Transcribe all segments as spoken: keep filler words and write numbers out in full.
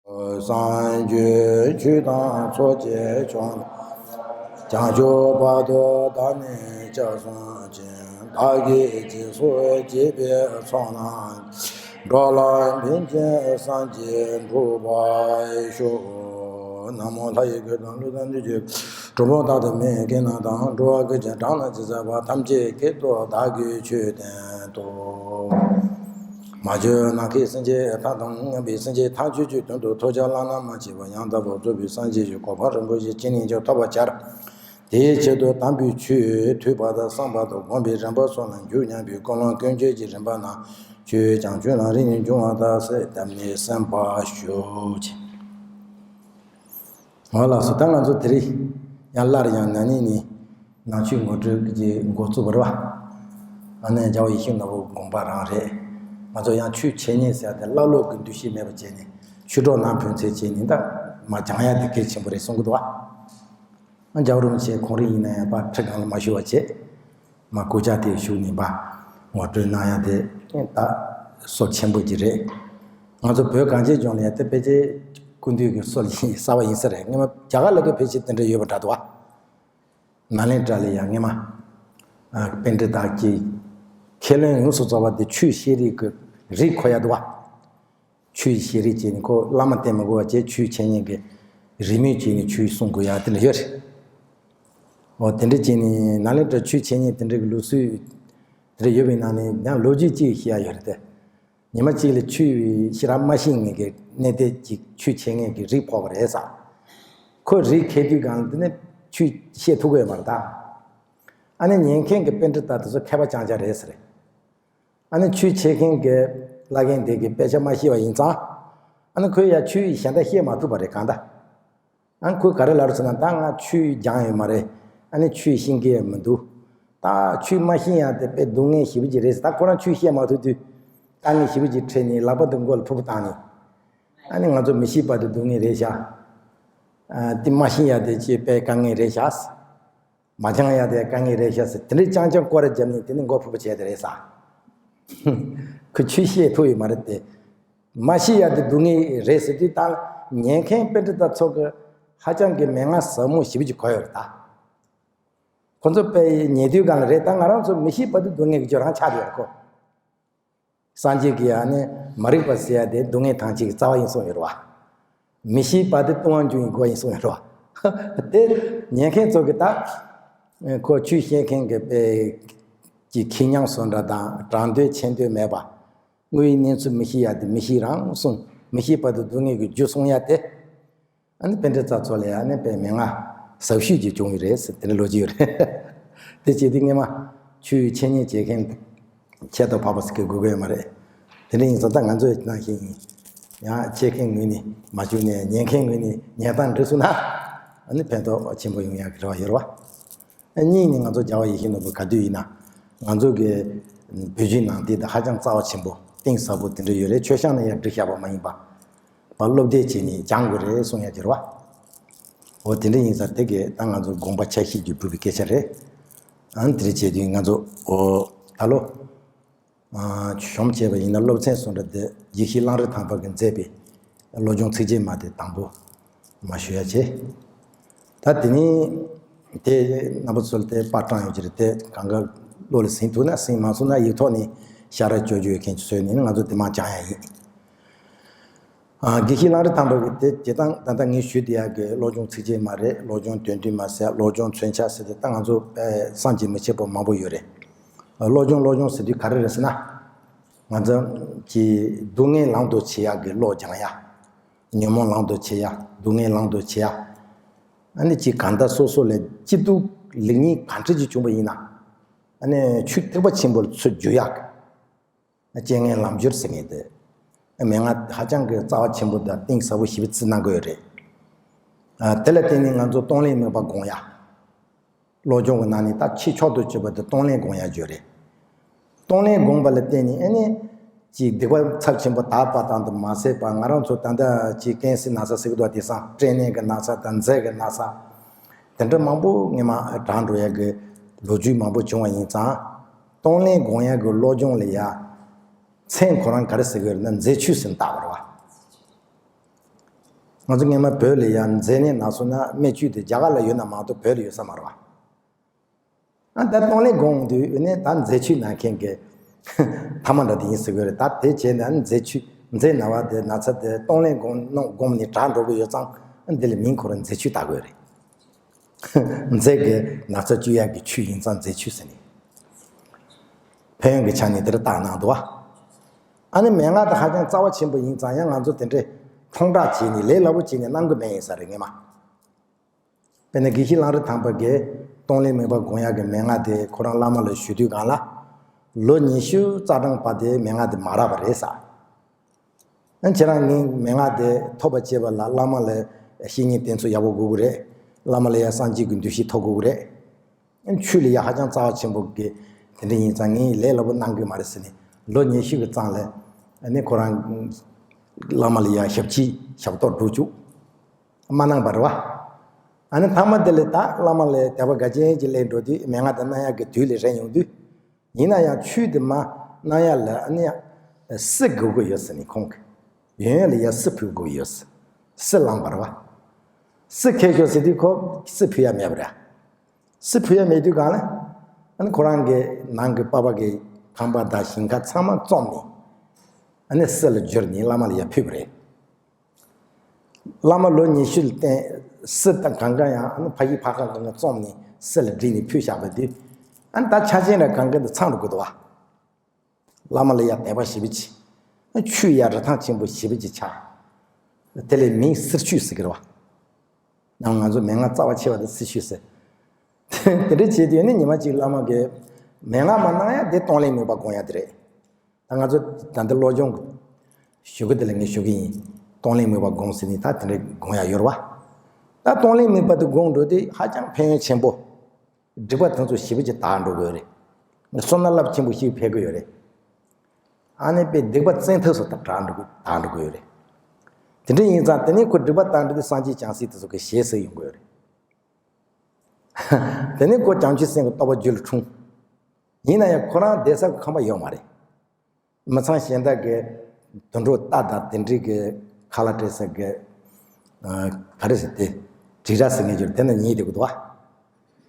སངས་རྒྱས་ཆོས་དང་ཚོགས་ཀྱི་མཆོག། བྱང་ཆུབ་བར་དུ་བདག་ནི་སྐྱབས་སུ་མཆི། བདག་གིས་སྦྱིན་སོགས་བགྱིས་པའི་ཚོགས་རྣམས། འགྲོ་ལ་ཕན་ཕྱིར་སངས་རྒྱས་འགྲུབ་པར་ཤོག། ན་མོ། ལྷ་ཡི་སྐད་དང་ཀླུ་དང་གནོད་སྦྱིན། གྲུལ་བུམ་དག་དང་མི་སྐད་རྣམས་དང་། འགྲོ་བ་ཀུན་གྱི་སྒྲ་རྣམས་ཇི་སྲིད་པ། ཐམས་ཅད་སྐད་དུ་བདག་གིས་ཆོས་བསྟན་ཏོ། མ་གྱུར་ནམ་མཁའི་སེམས་ཅན་ཐམས་དང་། མཉམ་པའི་སེམས་ཅན་ཐམས་ཅད་ཀྱི་དོན་དུ་ཐུགས་རྗེ་བླ་ན་མ་མཆིས་པ་ཡང་དག་པར་རྫོགས་པའི་སངས་རྒྱས་ཀྱི་གོ་འཕང་རིན་པོ་ཆེ་ཇི་སྙེད་ཅིག་ཐོབ་པར་བྱ། དེའི་ཆེད་དུ་དམ་པའི་ཆོས་ཐོས་པ་དང་བསམ་པ་དང་སྒོམ་པའི་རིམ་པ་སོགས་ལ་འཇུག་སྙམ་པའི་ཀུན་སློང་ཀུན་སྤྱོད་ཀྱི་རིམ་པ་རྣམས་ཆོས་ཀྱི་བྱང་ཆུབ་ལམ་རིམ་གྱིས་འབྱུང་བ་དག་གསལ་བཏབ་ནས་གསན་པར་ཞུ། འོ་ལགས་སོ། ད་ང་ཚོ་དེ་རིང་ཡང་སླར་ཡང་ན་ནིང་ནས་ནང་ཆོས་ངོ་སྤྲོད་ཀྱི་འགོ་བཙུགས་པ་རེད་བ། ཨ་ནི་རྒྱལ་བ་ཡིད་བཞིན་ནོར་བུ་དགོངས་པ་རང་རེད། ང་ཚོ་ཡང་ཆོས་འཆད་ཉན་ཟེར་ཡ་དེ་བླ་ལོག་གི་འདུ་ཤེས་མེད་པ་བྱས་ནས་ཆོས་གྲོགས་རྣམས་ཕན་ཚུན་བྱས་ནས་ད་མ་སྦྱང་ཡ་དེ་གལ་ཆེན་པོ་རེད་གསུང་གི་འདུག་བ། ཨ། རྒྱལ་བ་རིན་པོ་ཆེ་ཁོང་རང་ཡིན་ན་ཡང་ཕར་ཁྲི་སྒང་ལ་མ་བཞུགས་པ་བྱས། མ་སྐུ་ཕྱག་དེ་བཞུགས་ནས་པ་ངོ་སྤྲོད་གནང་ཡ་དེ་ད་སྲོལ་ཆེན་པོ་ཅིག་རེད། ང་ཚོ་བོད་གངས་ཅན་ལྗོངས་ལ་ཡ་དེ་ཕལ་ཆེར་སྐུ་མདུན་གྱི་སྲོལ་ཡིན་གསར་པ་ཡིན་ས་རེད། སྔོན་མ་རྒྱ་གར་ལ་དུ་ཕལ་ཆེར་དེ་འདྲ་ཡོད་པ་འདྲ་འདུག་བ། ནཱ་ལེནྡྲ་ལ་ཡ་སྔོན་མ་ཨ་པཎྜི་ཏ་གི་མཁས་བླུན་ཡོངས་སུ་རྫོགས་པ་དེ་ཆོས་བཤད་རིགས་ཀྱི་རིགས་གོ་ཡ་འདུག་བ། ཆོས་བཤད་རིགས་བྱས་ནས་ཁོ་བླ་མ་བསྟེན་མི་དགོས་པ་བྱས། ཆོས་འཆད་ཉན་གྱི་རིས་མེད་བྱས་ནས་ཆོས་གསུང་དགོས་ཡ་དེ་འདྲ་ཡོད་རེད། འོ་དེ་འདྲ་བྱས་ནས་ནཱ་ལེནྡྲར་ཆོས་འཆད་ཉན་དེ་འདྲ་གི་ལུགས་སྲོལ་དེ་འདྲ་ཡོད་པའི་ནང་ནས་ཡང་ལོ་རྒྱུས་གཅིག་བཤད་ཡ་ཡོད་རེད་དེ། ཉི་མ་གཅིག་ལ་ཆོས་ཞེ་དྲག་མ་ཤེས་མཁན་གྱི་གནས་བརྟན་གྱི་ཆོས་འཆད་མཁན་གྱི་རིགས་ཕོག་པ་རེད་ས། ཁོས་རིགས་མཁས་དུས་སྒང་ལ་དེ་ནས་ཆོས་བཤད་ཐུབ་ཀྱི་ཡོད་མ་རེད་ད། ཨ་ནི་ཉན་མཁན་གྱི་པཎྜི་ཏ་དེ་ཚོ་མཁས་པ་རྐྱང་རྐྱང་རེད་ཟེར། ཨ་ནི་ཆོས་འཆད་མཁན་གྱི་བླ་རྒན་དེ་གིས་དཔེ་ཆ་མ་ཤེས་པ་ཡིན་ཙང་། ཨ་ནི་ཁོས་ཡ་ཆོས་གཞན་དག་བཤད་མ་ཐུབ་པ་རེད་གང་ལྟར། ཨ་ནི་ཁོས་ག་རེ་ལབ་རེད་ཟེར་ན། ད་ང་ཆོས་སྦྱངས་ཡོད་མ་རེད། ཨ་ནི་ཆོས་ཤེས་ཀྱི་ཡང་མི་འདུག་ད་ཆོས་མ་ཤེས་ཡ་དེ་དཔེ་སྡུག་བསྔལ་ཞེ་པོ་ཅིག་རེད་ཟེར། ད་ཁོ་རང་ཆོས་བཤད་མ་ཐུབ་དུས་དཀའ་ངལ་ཞེ་པོ་ཅིག་འཕྲད་ནས་ལག་པ་དེ་མགོ་ལ་ཕུར་བུ་བཏང་ནས། ཨ་ནི་ང་ཚོ་མི་ཤེས་བར་དུ་སྡུག་བསྔལ་རེད་ཤག་ཨ། དེ་མ་ཤེས་ཡ་དེ་ཅིག་དཔེ་དཀའ་ངལ་རེད་ཤག་མ་སྦྱང་ཡ་དེ་དཀའ་ངལ་རེད་ཤག་ཟེར། དེ་འདྲའི་རྐྱང་རྐྱང་སྐོར་ར་བརྒྱབ་ནས་དེ་ནི་མགོ་ཕུར་བུ་བྱས་དེ་རེད་ས། ཁོས་ཆོས་བཤད་ཐུབ་ཡོད་མ་རེད་དེ། མ་ཤེས་ཡ་དེ་སྡུག་བསྔལ་རེད་ཟེར་དུས། ད་ཉན་མཁན་པཎྜི་ཏ་ཚོ་གི་ཧ་ཅང་གི་མན་ངག་ཟབ་མོ་ཞེ་པོ་ཅིག་གོ་ཡོད་རེད་ད། ཁོ་ཚོ་དཔེ་ཉན་དུས་སྒང་ལ་རེད། ད་ང་རང་ཚོ་མི་ཤེས་བར་དུ་སྡུག་བསྔལ་གྱི་ཇོ་རང་ཆགས་ཡོད་རེད་ཁོ། སངས་རྒྱས་ཀྱིས་ཨ་ནི་མ་རིག་པ་ཟེར་ཡ་དེ་སྡུག་བསྔལ་ཐམས་ཅད་ཀྱི་རྩ་བ་ཡིན་གསུངས་ཡོད་རེད་བ། མི་ཤེས་པ་དེ་ལྟུང་བ་འབྱུང་བའི་སྒོ་ཡིན་གསུངས་ཡོད་རེད་བ། དེ་ཉན་མཁན་ཚོ་གིས་ད་ཁོ་ཆོས་བཤད་མཁན་གྱི་དཔེ་གི་ཁེ་ཉང་བཟོ་འདྲ་དང་། དྲང་འདོད་ཆེ་འདོད་མེད་པ། དངོས་ཡོད་གནས་ཚུལ་མི་ཤེས་ཡ་དེ་མི་ཤེས་རང་གསུངས། མི་ཤེས་བར་དུ་སྡུག་བསྔལ་གྱི་རྒྱུ་གསུང་ཡ་དེ། ཨ་ནི་པཎྜི་ཏ་ཚོ་ལ་ཡང་ཨ་ནི་དཔེ་མན་ངག་ཟབ་ཤོས་ཅིག་བྱུང་ཡོད་རེད་ཟེར། དེ་འདྲ་ལོ་རྒྱུས་ཡོད་རེད། དེ་བྱེད་དུས་སྔོན་མ་ཆོས་འཆད་ཉན་བྱེད་མཁན་ཁྱད་དུ་འཕགས་པ་ཟེར་གི་དགོས་ཀྱི་ཡོད་མ་རེད། དེ་འདྲ་ཡིན་ཙང་ད་ང་ཚོ་ནང་བཞིན་ཡིན། ཡང་འཆད་མཁན་ངོས་ནས་མ་བྱུང་ནས་ཉན་མཁན་ངོས་ནས་ཉན་སྟངས་འགྲིག་སོང་ན། ཨ་ནི་ཕན་ཐོགས་ཆེན་པོ་ཡོང་ཡག་གི་རེ་བ་ཡོད་རེད་བ། གཉིས་ནི་ང་ཚོ་རྒྱལ་བ་ཡིད་བཞིན་ནོར་བུ་ག་དུས་ཡིན་ན་ང་ཚོ་གི་བོད་བརྒྱུད་ནང་བསྟན་དེ་ཧ་ཅང་རྩ་བ་ཆེན་པོ་གཏིང་ཟབ་པོ་དེ་འདྲ་ཡོད་རེད། མཆོད་བཤམས་ནང་ཡང་བསྒྲིགས་བཞག་པ་མ་ཡིན་པ། པ་སློབ་སྡེ་བྱས་ནས་སྦྱང་དགོས་རེད་གསུང་ཡ་དེ་རེད་བ། འོ་དེ་འདྲ་ཡིན་ཙང་དེ་གས་ད་ང་ཚོ་དགོངས་པ་འཆར་གཞི་བརྒྱུད་འབུལ་བའི་སྐད་ཆ་རེད། ཨང་དེ་འདྲ་བྱས་དུས་ང་ཚོ་འོ་ད་ལོ་ཨ་གཞོམ་བྱས་པ་ཡིན་ན་སློབ་ཚན་སུ་འདྲ་དེ་དགེ་བཤེས་གླང་རི་ཐང་པ་གིས་མཛད་པའི་བློ་སྦྱོང་ཚིགས་བཅད་མ་དེ་དང་པོ་མ་ཞུ་ཡ་བྱས། ད་དེ་ནི་དེ་རྣམ་པ་ཚོ་ལ་དེ་པར་བཀྲམ་ཡོད་ཀྱི་རེད། དེ་གང་ག་བློ་ལ་ཟིན་ཐུབ་ན་ཟིན། མ་སོང་ན་ཡིག་ཐོག་ནས་ཤ་ར་སྐྱོར་རྒྱུ་ཡོད་མཁན་ཚོས་ནི་ང་ཚོ་དེ་མ་སྦྱང་ཡ་ཡིན། ཨ། དགེ་བཤེས་གླང་རི་ཐང་པ་གི་དེ་སྤྱིར་བཏང་ད་ལྟ་ངས་ཞུས་བསྡད་ཡག་གི་བློ་སྦྱོང་ཚིགས་བཅད་མ་རེད། བློ་སྦྱོང་དོན་བསྡུས་མ་ཟེར། བློ་སྦྱོང་མཚོན་ཆ་ཟེར་དེ་ད་ང་ཚོ་དཔེ་བསམ་གྱིས་མི་ཁྱབ་པ་མང་པོ་ཡོད་རེད། བློ་སྦྱོང་བློ་སྦྱོང་ཟེར་དུས་ག་རེ་རེད་ཟེར་ན། ང་ཚོ་གི་སྡུག་བསྔལ་ལམ་དུ་བྱེད་ཡག་གི་བློ་སྦྱང་ཡ། ཉོན་མོངས་ལམ་དུ་བྱེད་ཡ། སྡུག་བསྔལ་ལམ་དུ་བྱེད་ཡ། ཨ་ནི་ཅིག་གང་ལྟར་སོ་སོ་ལ་སྐྱིད་སྡུག་ལེགས་ཉེས་གང་འདྲ་ཅིག་བྱུང་པ་ཡིན་ན། ཨ་ནི་ཆོས་ཐེག་པ་ཆེན་པོ་ལ་ཚུར་འཇུག་ཡག་རྐྱེན་ངན་ལམ་སྦྱོར་ཟེར་མཁན་དེ། མན་ངག་ཧ་ཅང་གི་རྩ་བ་ཆེན་པོ་དང་གཏིང་ཟབ་པོ་ཞེ་པོ་ཅིག་གནང་གི་ཡོད་རེད། ཨ། དེ་ལ་བརྟེན་ནས་ང་ཚོ་གཏོང་ལེན་དམིགས་པ་སྒོམ་ཡ། བློ་སྦྱོང་གི་ནང་ནས་ད་ཆེས་མཆོག་ཏུ་གྱུར་པ་དེ་གཏོང་ལེན་སྒོམ་ཡ་བརྗོད་རེད། གཏོང་ལེན་སྒོམ་པ་ལ་བརྟེན་ནས་ཨ་ནི་ཅིག་སྡིག་པ་ཚབས་ཆེན་པོ་དག་པ་དང་དུ་མ་ཟད་པ། ང་རང་ཚོ་ད་ལྟ་ཅིག་ཀན་སའི་ན་ཚ་ཟེར་གི་འདུག་དེང་སང་སྐྲན་ནད་ཀྱི་ན་ཚ་དང་མཛེ་གི་ན་ཚ། དེ་འདྲ་མང་པོ་སྔོན་མ་དྲག་འགྲོ་ཡ་གི་ལོ་རྒྱུས་མང་པོ་བྱུང་བ་ཡིན་ཙང་། གཏོང་ལེན་སྒོམ་ཡ་གི་བློ་སྦྱོང་ལ་ཡ་མཚན་ཁོ་རང་ག་རེ་ཟེར་གི་ཡོད་རེད་ན། མཛེ་ཆོས་ཟེར་ནས་བཏགས་པ་རེད་བ། ང་ཚོ་སྔོན་མ་བོད་ལ་ཡང་མཛེ་ནད་ན་སོང་ན་སྨན་བཅོས་དེ་རྒྱ་གར་ལ་ཡོད་ན་མ་གཏོགས་བོད་ལ་ཡོད་ས་མ་རེད་བ། ཨ་ད་གཏོང་ལེན་དགོངས་དུས་ནས་ད་མཛེ་བཅོས་གནང་མཁན་གྱི་ཐ་མ་འདྲ་དེ་ཡིན་ཟེར་གྱི་རེད། ད་དེ་བྱས་ན་མཛེ་བཅོས་མཛེ་ན་བ་དེ་ན་ཚ་དེ་གཏོང་ལེན་དགོངས་གནང་དགོངས་ནས་དྲག་འགྲོ་གི་ཡོད་ཙང་འདི་ལ་མིང་ཁོ་རང་མཛེ་བཅོས་བཏགས་དགོས་རེད། མཛེ་གི་ན་ཚ་བཅོས་ཡག་གི་བཅོས་ཡིན་ཙང་མཛེ་བཅོས་ཟེར་ནས་ཕན་ཡོན་གྱི་ཆ་ནས་དེར་བཏགས་གནང་འདུག་བ། ཨ་ནི་མན་ངག་དེ་ཧ་ཅང་རྩ་བ་ཆེན་པོ་ཡིན་ཙང་ཡང་ང་ཚོ་དེ་འདྲའི་ཁྲོང་བསྒྲགས་བྱས་ནས་ལས་སླ་པོ་བྱས་ནས་གནང་གི་མེད་ཡིན་ས་རེད་ངེས་མ། དཔེར་ན་དགེ་བཤེས་གླང་རི་ཐང་པ་གིས་གཏོང་ལེན་མེད་པ་དགོངས་ཡག་གི་མན་ངག་དེ་ཁོ་རང་བླ་མ་ལ་ཞུ་དུས་སྒང་ལ། ལོ་ཉི་ཤུ་རྩ་གྲངས་བར་དེ་མན་ངག་དེ་མ་རག་པ་རེད་ས། ཨ་ཁྱེད་རང་ངའི་མན་ངག་དེ་ཐོབ་པ་བྱེད་པ་ལ་བླ་མ་ལ་བཤེས་གཉེན་བསྟེན་ཚུལ་ཡག་པོ་དགོས་ཀྱི་རེད། བླ་མ་ལ་ཡང་སངས་རྒྱས་ཀྱི་འདུ་ཤེས་ཐོབ་དགོས་ཀྱི་རེད། ཨ་ཆོས་ལ་ཡང་ཧ་ཅང་རྩ་བ་ཆེན་པོ་གི་དེ་འདྲ་ཡིན་ཙང་ངས་ལས་སླ་པོ་གནང་གི་མ་རེད་ཟེར་ནས་ལོ་ཉི་ཤུ་གི་ཙང་ལ་ཨ་ནི་ཁོ་རང་བླ་མ་ལ་ཡང་ཞབས་ཕྱི་ཞབས་ཏོག་སྒྲུབ་བཅུག་མ་གནང་བ་རེད་བ། ཨ་ནི་མཐའ་མ་དེ་ལ་ད་བླ་མ་ལ་དད་པ་དགའ་ཆེན་གྱི་སླེབས་འགྲོ་དུས་མན་ངག་དེ་གནང་ཡག་གི་དུས་ལ་རན་ཡོང་དུས། ཡིན་ན་ཡང་ཆོས་དེ་མ་གནང་ཡ་ལ་ཨ་ནི་ཡང་སྲི་དགོས་ཀྱི་ཡོད་ཟེར་ནས་ཁོང་གིས་ཡོན་ཡོན་ལ་ཡང་སྲི་ཕུལ་དགོས་ཀྱི་ཡོད་ཟེར། སྲི་བླངས་པ་རེད་བ། སྲི་ཁྱེར་ཤོག་ཟེར་དུས་ཁོ་སྲི་ཕུལ་ཡ་མེད་པ་རེད། སྲི་ཕུལ་ཡ་མེད་དུས་སྒང་ལ་ཨ་ནི་ཁོ་རང་གི་ནང་གི་པ་ཕ་གི་ཁང་པ་དང་ཞིང་ཁ་ཚང་མ་བཙོངས་ནས་ཨ་ནི་སྲི་ལ་བསྒྱུར་ནས་བླ་མ་ལ་ཡང་ཕུལ་བ་རེད། བླ་མ་ལོ་ཉི་ཤུ་ལ་བརྟེན་སྲི་དང་གང་ག་ཡང་ཨ་ནི་ཕ་གི་ཕ་ཁང་གང་ག་བཙོངས་ནས་སྲི་ལ་བསྒྲིལ་ནས་ཕུལ་བཞག་པ་དེ་ཨ་ནི་ད་ཆ་ཆེན་ར་གང་ག་འདི་ཚང་འགྲོ་དགོས་འདུག་བ། བླ་མ་ལ་ཡང་དད་པ་ཞེ་པོ་ཅིག་ཆོས་ཡང་རིན་ཐང་ཆེན་པོ་ཞེ་པོ་ཅིག་ཆགས། དེ་ལས་མིང་སྲི་ཆོས་ཟེར་གི་རེད་བ། ནང་ང་ཚོ་མན་ངག་རྩ་བ་ཆེ་བ་དེ་སྲི་ཆོས་ཟེར། དེ་འདྲ་བྱས་དུས་ནི་ཉི་མ་གཅིག་བླ་མ་གིས་མན་ངག་མ་གནང་ཡ་དེ་གཏོང་ལེན་མེད་པ་དགོངས་ཡ་དེ་རེད། ད་ང་ཚོ་ད་འདི་བློ་སྦྱོང་གི་ཞུ་གི་དེ་ལ་ངས་ཞུ་གི་ཡིན། གཏོང་ལེན་མེད་པ་དགོངས་ཟེར་ནས་ད་དེ་འདྲ་དགོངས་ཡ་ཡོད་རེད་བ། ད་གཏོང་ལེན་མེད་པ་དེ་དགོངས་འགྲོ་དུས་ཧ་ཅང་ཕན་ཡོན་ཆེན་པོ། སྒྲིབ་པ་དེ་ཚོ་ཞེ་པོ་ཅིག་དག་འགྲོ་གི་ཡོད་རེད། བསོད་ནམས་རླབས་ཆེན་པོ་ཞིག་འཕེལ་གི་ཡོད་རེད། ཨ་ནི་དཔེ་སྡིག་པ་བཙན་ཐབས་སུ་དག་འགྲོ་གི་དག་འགྲོ་གི་ཡོད་རེད། དེ་འདྲ་ཡིན་ཙང་དེ་ནས་ཁོ་སྒྲིབ་པ་དག་འགྲོ་དུས་སངས་རྒྱས་བྱང་སེམས་དེ་ཚོ་གི་ཞལ་གཟིགས་ཡོང་གི་ཡོད་རེད། དེ་ནས་ཁོ་བྱང་ཆུབ་སེམས་ཀྱི་རྟོགས་པ་རྒྱུད་ལ་འཁྲུངས། ཡིན་ན་ཡང་ཁོ་རང་བསྡད་ས་གི་ཁང་པ་ཡོད་མ་རེད། མི་ཚང་གཞན་དག་གི་དུད་འགྲོ་རྟ་དང་དེ་འདྲའི་གི་ཁ་ལག་སྤྲད་ས་གི་ཨ་ག་རེ་ཟེར་དེ་དྲི་ར་ཟེར་ངེས་ཀྱི་དེ་ན་ཉལ་བསྡད་ཀྱི་འདུག་བ།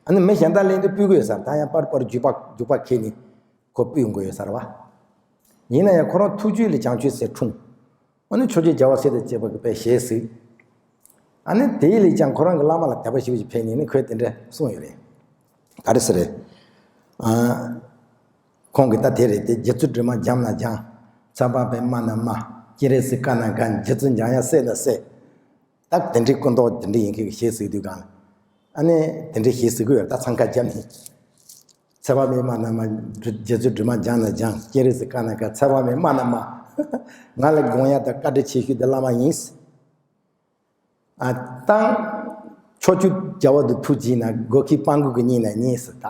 ཨ་ནི་མི་གཞན་དག་ལེན་དུས་སྤུད་ཀྱི་ཡོད་ས་རེད། ད་ཡང་པར་པར་རྒྱུག་པ་རྒྱུག་པ་ཁྱེར་ནས་ཁོ་སྤུད་ཡོང་གི་ཡོད་ས་རེད་བ། ཡིན་ན་ཡང་ཁོ་རང་ཐུགས་རྒྱུད་ལ་བྱང་ཆུབ་སེམས་འཁྲུངས། ཨ་ནི་ཆོས་རྗེ་རྒྱལ་བ་སྲས་དང་བཅས་པ་གི་དཔེ་ཞལ་གཟིགས། ཨ་ནི་དེའི་ལས་ཀྱང་ཁོ་རང་གི་བླ་མ་ལ་དད་པ་ཞེ་པོ་ཅིག་འཕེལ་ནས་ནི་ཁོས་དེ་འདྲ་གསུངས་ཡོད་རེད། ག་རེ་ཟེར་རེད། ཨ། ཁོང་གིས་ད་དེ་རེད་དེ། རྗེ་བཙུན་སྒྲོལ་མ་འཇམ་ན་འཇམ། ཚེ་དཔག་མེད་སྨྲ་ན་སྨྲ། སྤྱན་རས་གཟིགས་དཀའ་ན་དཀའ། རྗེ་བཙུན་འཇམ་དབྱངས་གསལ་ན་གསལ། ད་དེ་འདྲའི་སྐུ་མདོག་དེ་འདྲ་ཡིན་མཁན་གྱི་ཞལ་གཟིགས་དུས་སྒང་ལ། ཨ་ནི་དེ་འདྲའི་ཞལ་གཟིགས་ཀྱི་ཡོད་རེད། ད་འཚང་ཁ་བརྒྱབ་ནས། ཚེ་དཔག་མེད་སྨྲ་ན་སྨྲ། རྗེ་བཙུན་སྒྲོལ་མ་འཇམ་ན་འཇམ། སྤྱན་རས་གཟིགས་དཀའ་ན་དཀའ། ཚེ་དཔག་མེད་སྨྲ་ན་སྨྲ། ང་ལ་དགོངས་ཡ་དང་བཀའ་དྲིན་ཆེ་ཤོས་དེ་བླ་མ་ཡིན། ཨ་ཏང་། ཕྱོགས་བཅུའི་རྒྱལ་བ་དང་ཐུགས་བྱིན་ན། སྒོ་ཁའི་སྤང་ཁུག་གི་གཉིས་ན་གཉིས་སུ་ད།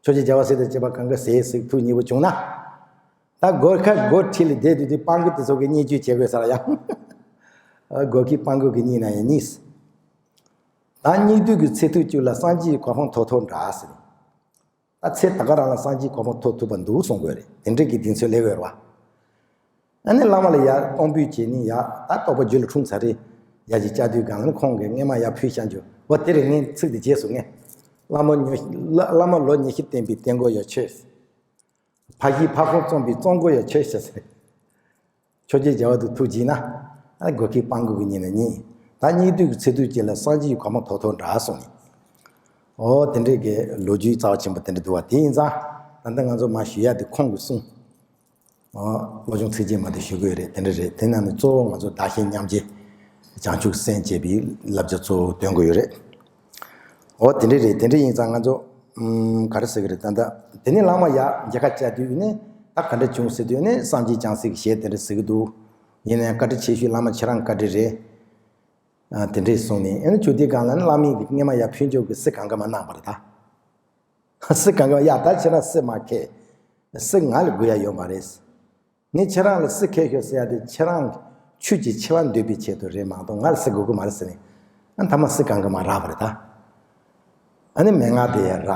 ཆོས་རྗེ་རྒྱལ་བ་སྲས་དང་བཅས་པ་གང་གི་ཞལ་གཟིགས་ཐུགས་མཉེས་པོ་བྱུང་ན། ད་སྒོ་ཁ་སྒོ་ཁྲིད་ལ་བསྡད་དུས་དུས་སྤང་ཁུག་དེ་ཚོ་གི་བརྙས་བཅོས་བྱེད་དགོས་ས་ལ་ཡང་། ཨ་སྒོ་ཁའི་སྤང་ཁུག་གི་གཉིས་ན་ཡང་གཉིས། ད་སྙིགས་དུས་ཀྱི་ཚེ་ཐུབ་བཅུ་ལ་སངས་རྒྱས་ཀྱི་གོ་འཕང་ཐོབ་ཐོབ་འདྲ་ཟེར། ད་ཚེ་ད་ག་རང་ལ་སངས་རྒྱས་གོ་འཕང་ཐོབ་ཐུབ་པ་འདུག་གསུང་དགོས་རེད། དེ་འདྲའི་གི་གདེང་ཚོད་སླེབས་ཡོད་རེད་བ། ཨ་ནི་བླ་མ་ལ་ཡ་གཏོང་ཕོད་བྱས་ནས་ཡ་ད་རྟོགས་པ་རྒྱུད་ལ་འཁྲུངས་ཚར་རེད། ཡ་གཅིག་བཅར་དུས་སྒང་ལ་ནི་ཁོང་གིས་སྔས་མ་ཡ་ཕུལ་བཞག་རྒྱུ་འོ་དེ་རེད། ངས་ཚིག་དེ་རྗེས་སུ་ངས། བླ་མ་ཉོ་བླ་བླ་མ་ལོ་ཉི་ཤུ་བསྟེན་པའི་བསྟེན་སྒོ་ཡོད་ཆོས། ཕ་གིའི་ཕ་ཁོང་བཙོང་པའི་བཙོང་སྒོ་ཡོད་ཆོས་ཞེས་ཟེར། ཆོས་རྗེ་རྒྱལ་བ་དང་ཐུགས་བྱིན་ན། ཨ་སྒོ་ཁའི་སྤང་ཁུག་གི་གཉིས་ན་གཉིས། ད་སྙིགས་དུས་ཀྱི་ཚེ་ཐུབ་ཅིག་ལ་སངས་རྒྱས་ཀྱི་གོ་འཕང་ཐོབ་ཐོབ་འདྲ་གསུངས་ནས། ཨོ་དེ་འདྲའི་གི་ལོ་རྒྱུས་རྩ་བ་ཆེན་པོ་དེ་འདྲ་འདུག་བ། དེ་ཡིན་ཙང་ད་ལྟ་ང་ཚོ་མ་ཞུ་ཡ་དེ་ཁོང་གི་གསུང་། ཨོ་བློ་སྦྱོང་ཚིགས་བཅད་མ་དེ་ཞུ་གི་ཡོད་རེད། དེ་འདྲ་རེད། དེ་ནང་ནས་གཙོ་བོ་ང་ཚོ་བདག་གཞན་མཉམ་བརྗེ། བྱང་ཆུབ་སེམས་བསྐྱེད་པའི་བསླབ་བྱ་གཙོ་བོ་འདོན་དགོས་ཡོད་རེད། འོ་དེ་འདྲ་རེད། དེ་འདྲ་ཡིན་ཙང་ང་ཚོ་ཨུམ་ག་རེ་ཟེར་གི་རེད། ད་ལྟ་དེ་ནས་བླ་མ་ཡ་མཇལ་ཁ་བཅར་དུས་ནི་ད་ག་འདྲ་བྱུང་ཟེར་དུས་ནི་སངས་རྒྱས་བྱང་སེམས་ཀྱི་ཞལ་དེ་འདྲ་གཟིགས་ཀྱི་འདུག་ཡིན་ནའི་བཀའ་དྲིན་ཆེ་ཤོས་བླ་མ་ཁྱེད་རང་བཀའ་དྲིན་རེད། ཨ་དེ་འདྲས་གསུངས་ནས་ཨ་ནི་ཆུ་དེའི་སྒང་ལ་ནི་བླ་མས་ཀྱི་སྔས་མ་ཡ་ཕུལ་འཇོག་གི་སྲི་གང་ག་མ་གནང་བ་རེད་ད། སྲི་གང་ག་ཡ་ད་ཁྱེད་རང་སྲི་མ་ཁེ། སྲི་ང་ལ་དགོས་ཡ་ཡོད་མ་རེད། ངས་ཁྱེད་རང་ལ་སྲི་ཁེ་ཤོག་ཟེར་ཡ་དེ་ཁྱེད་རང་ཆོས་ཀྱི་ཆེ་བ་འདོད་པའི་ཆེད་དུ་རེད་མ་གཏོགས་ང་ལ་སྲི་དགོས་ཀྱི་མ་རེད་ཟེར་ནས། ཨ་མཐའ་མ་སྲི་གང་གི་མ་རག་པ་རེད་ད། ཨ་ནི་མན་ངག་དེ་ཡང་རག་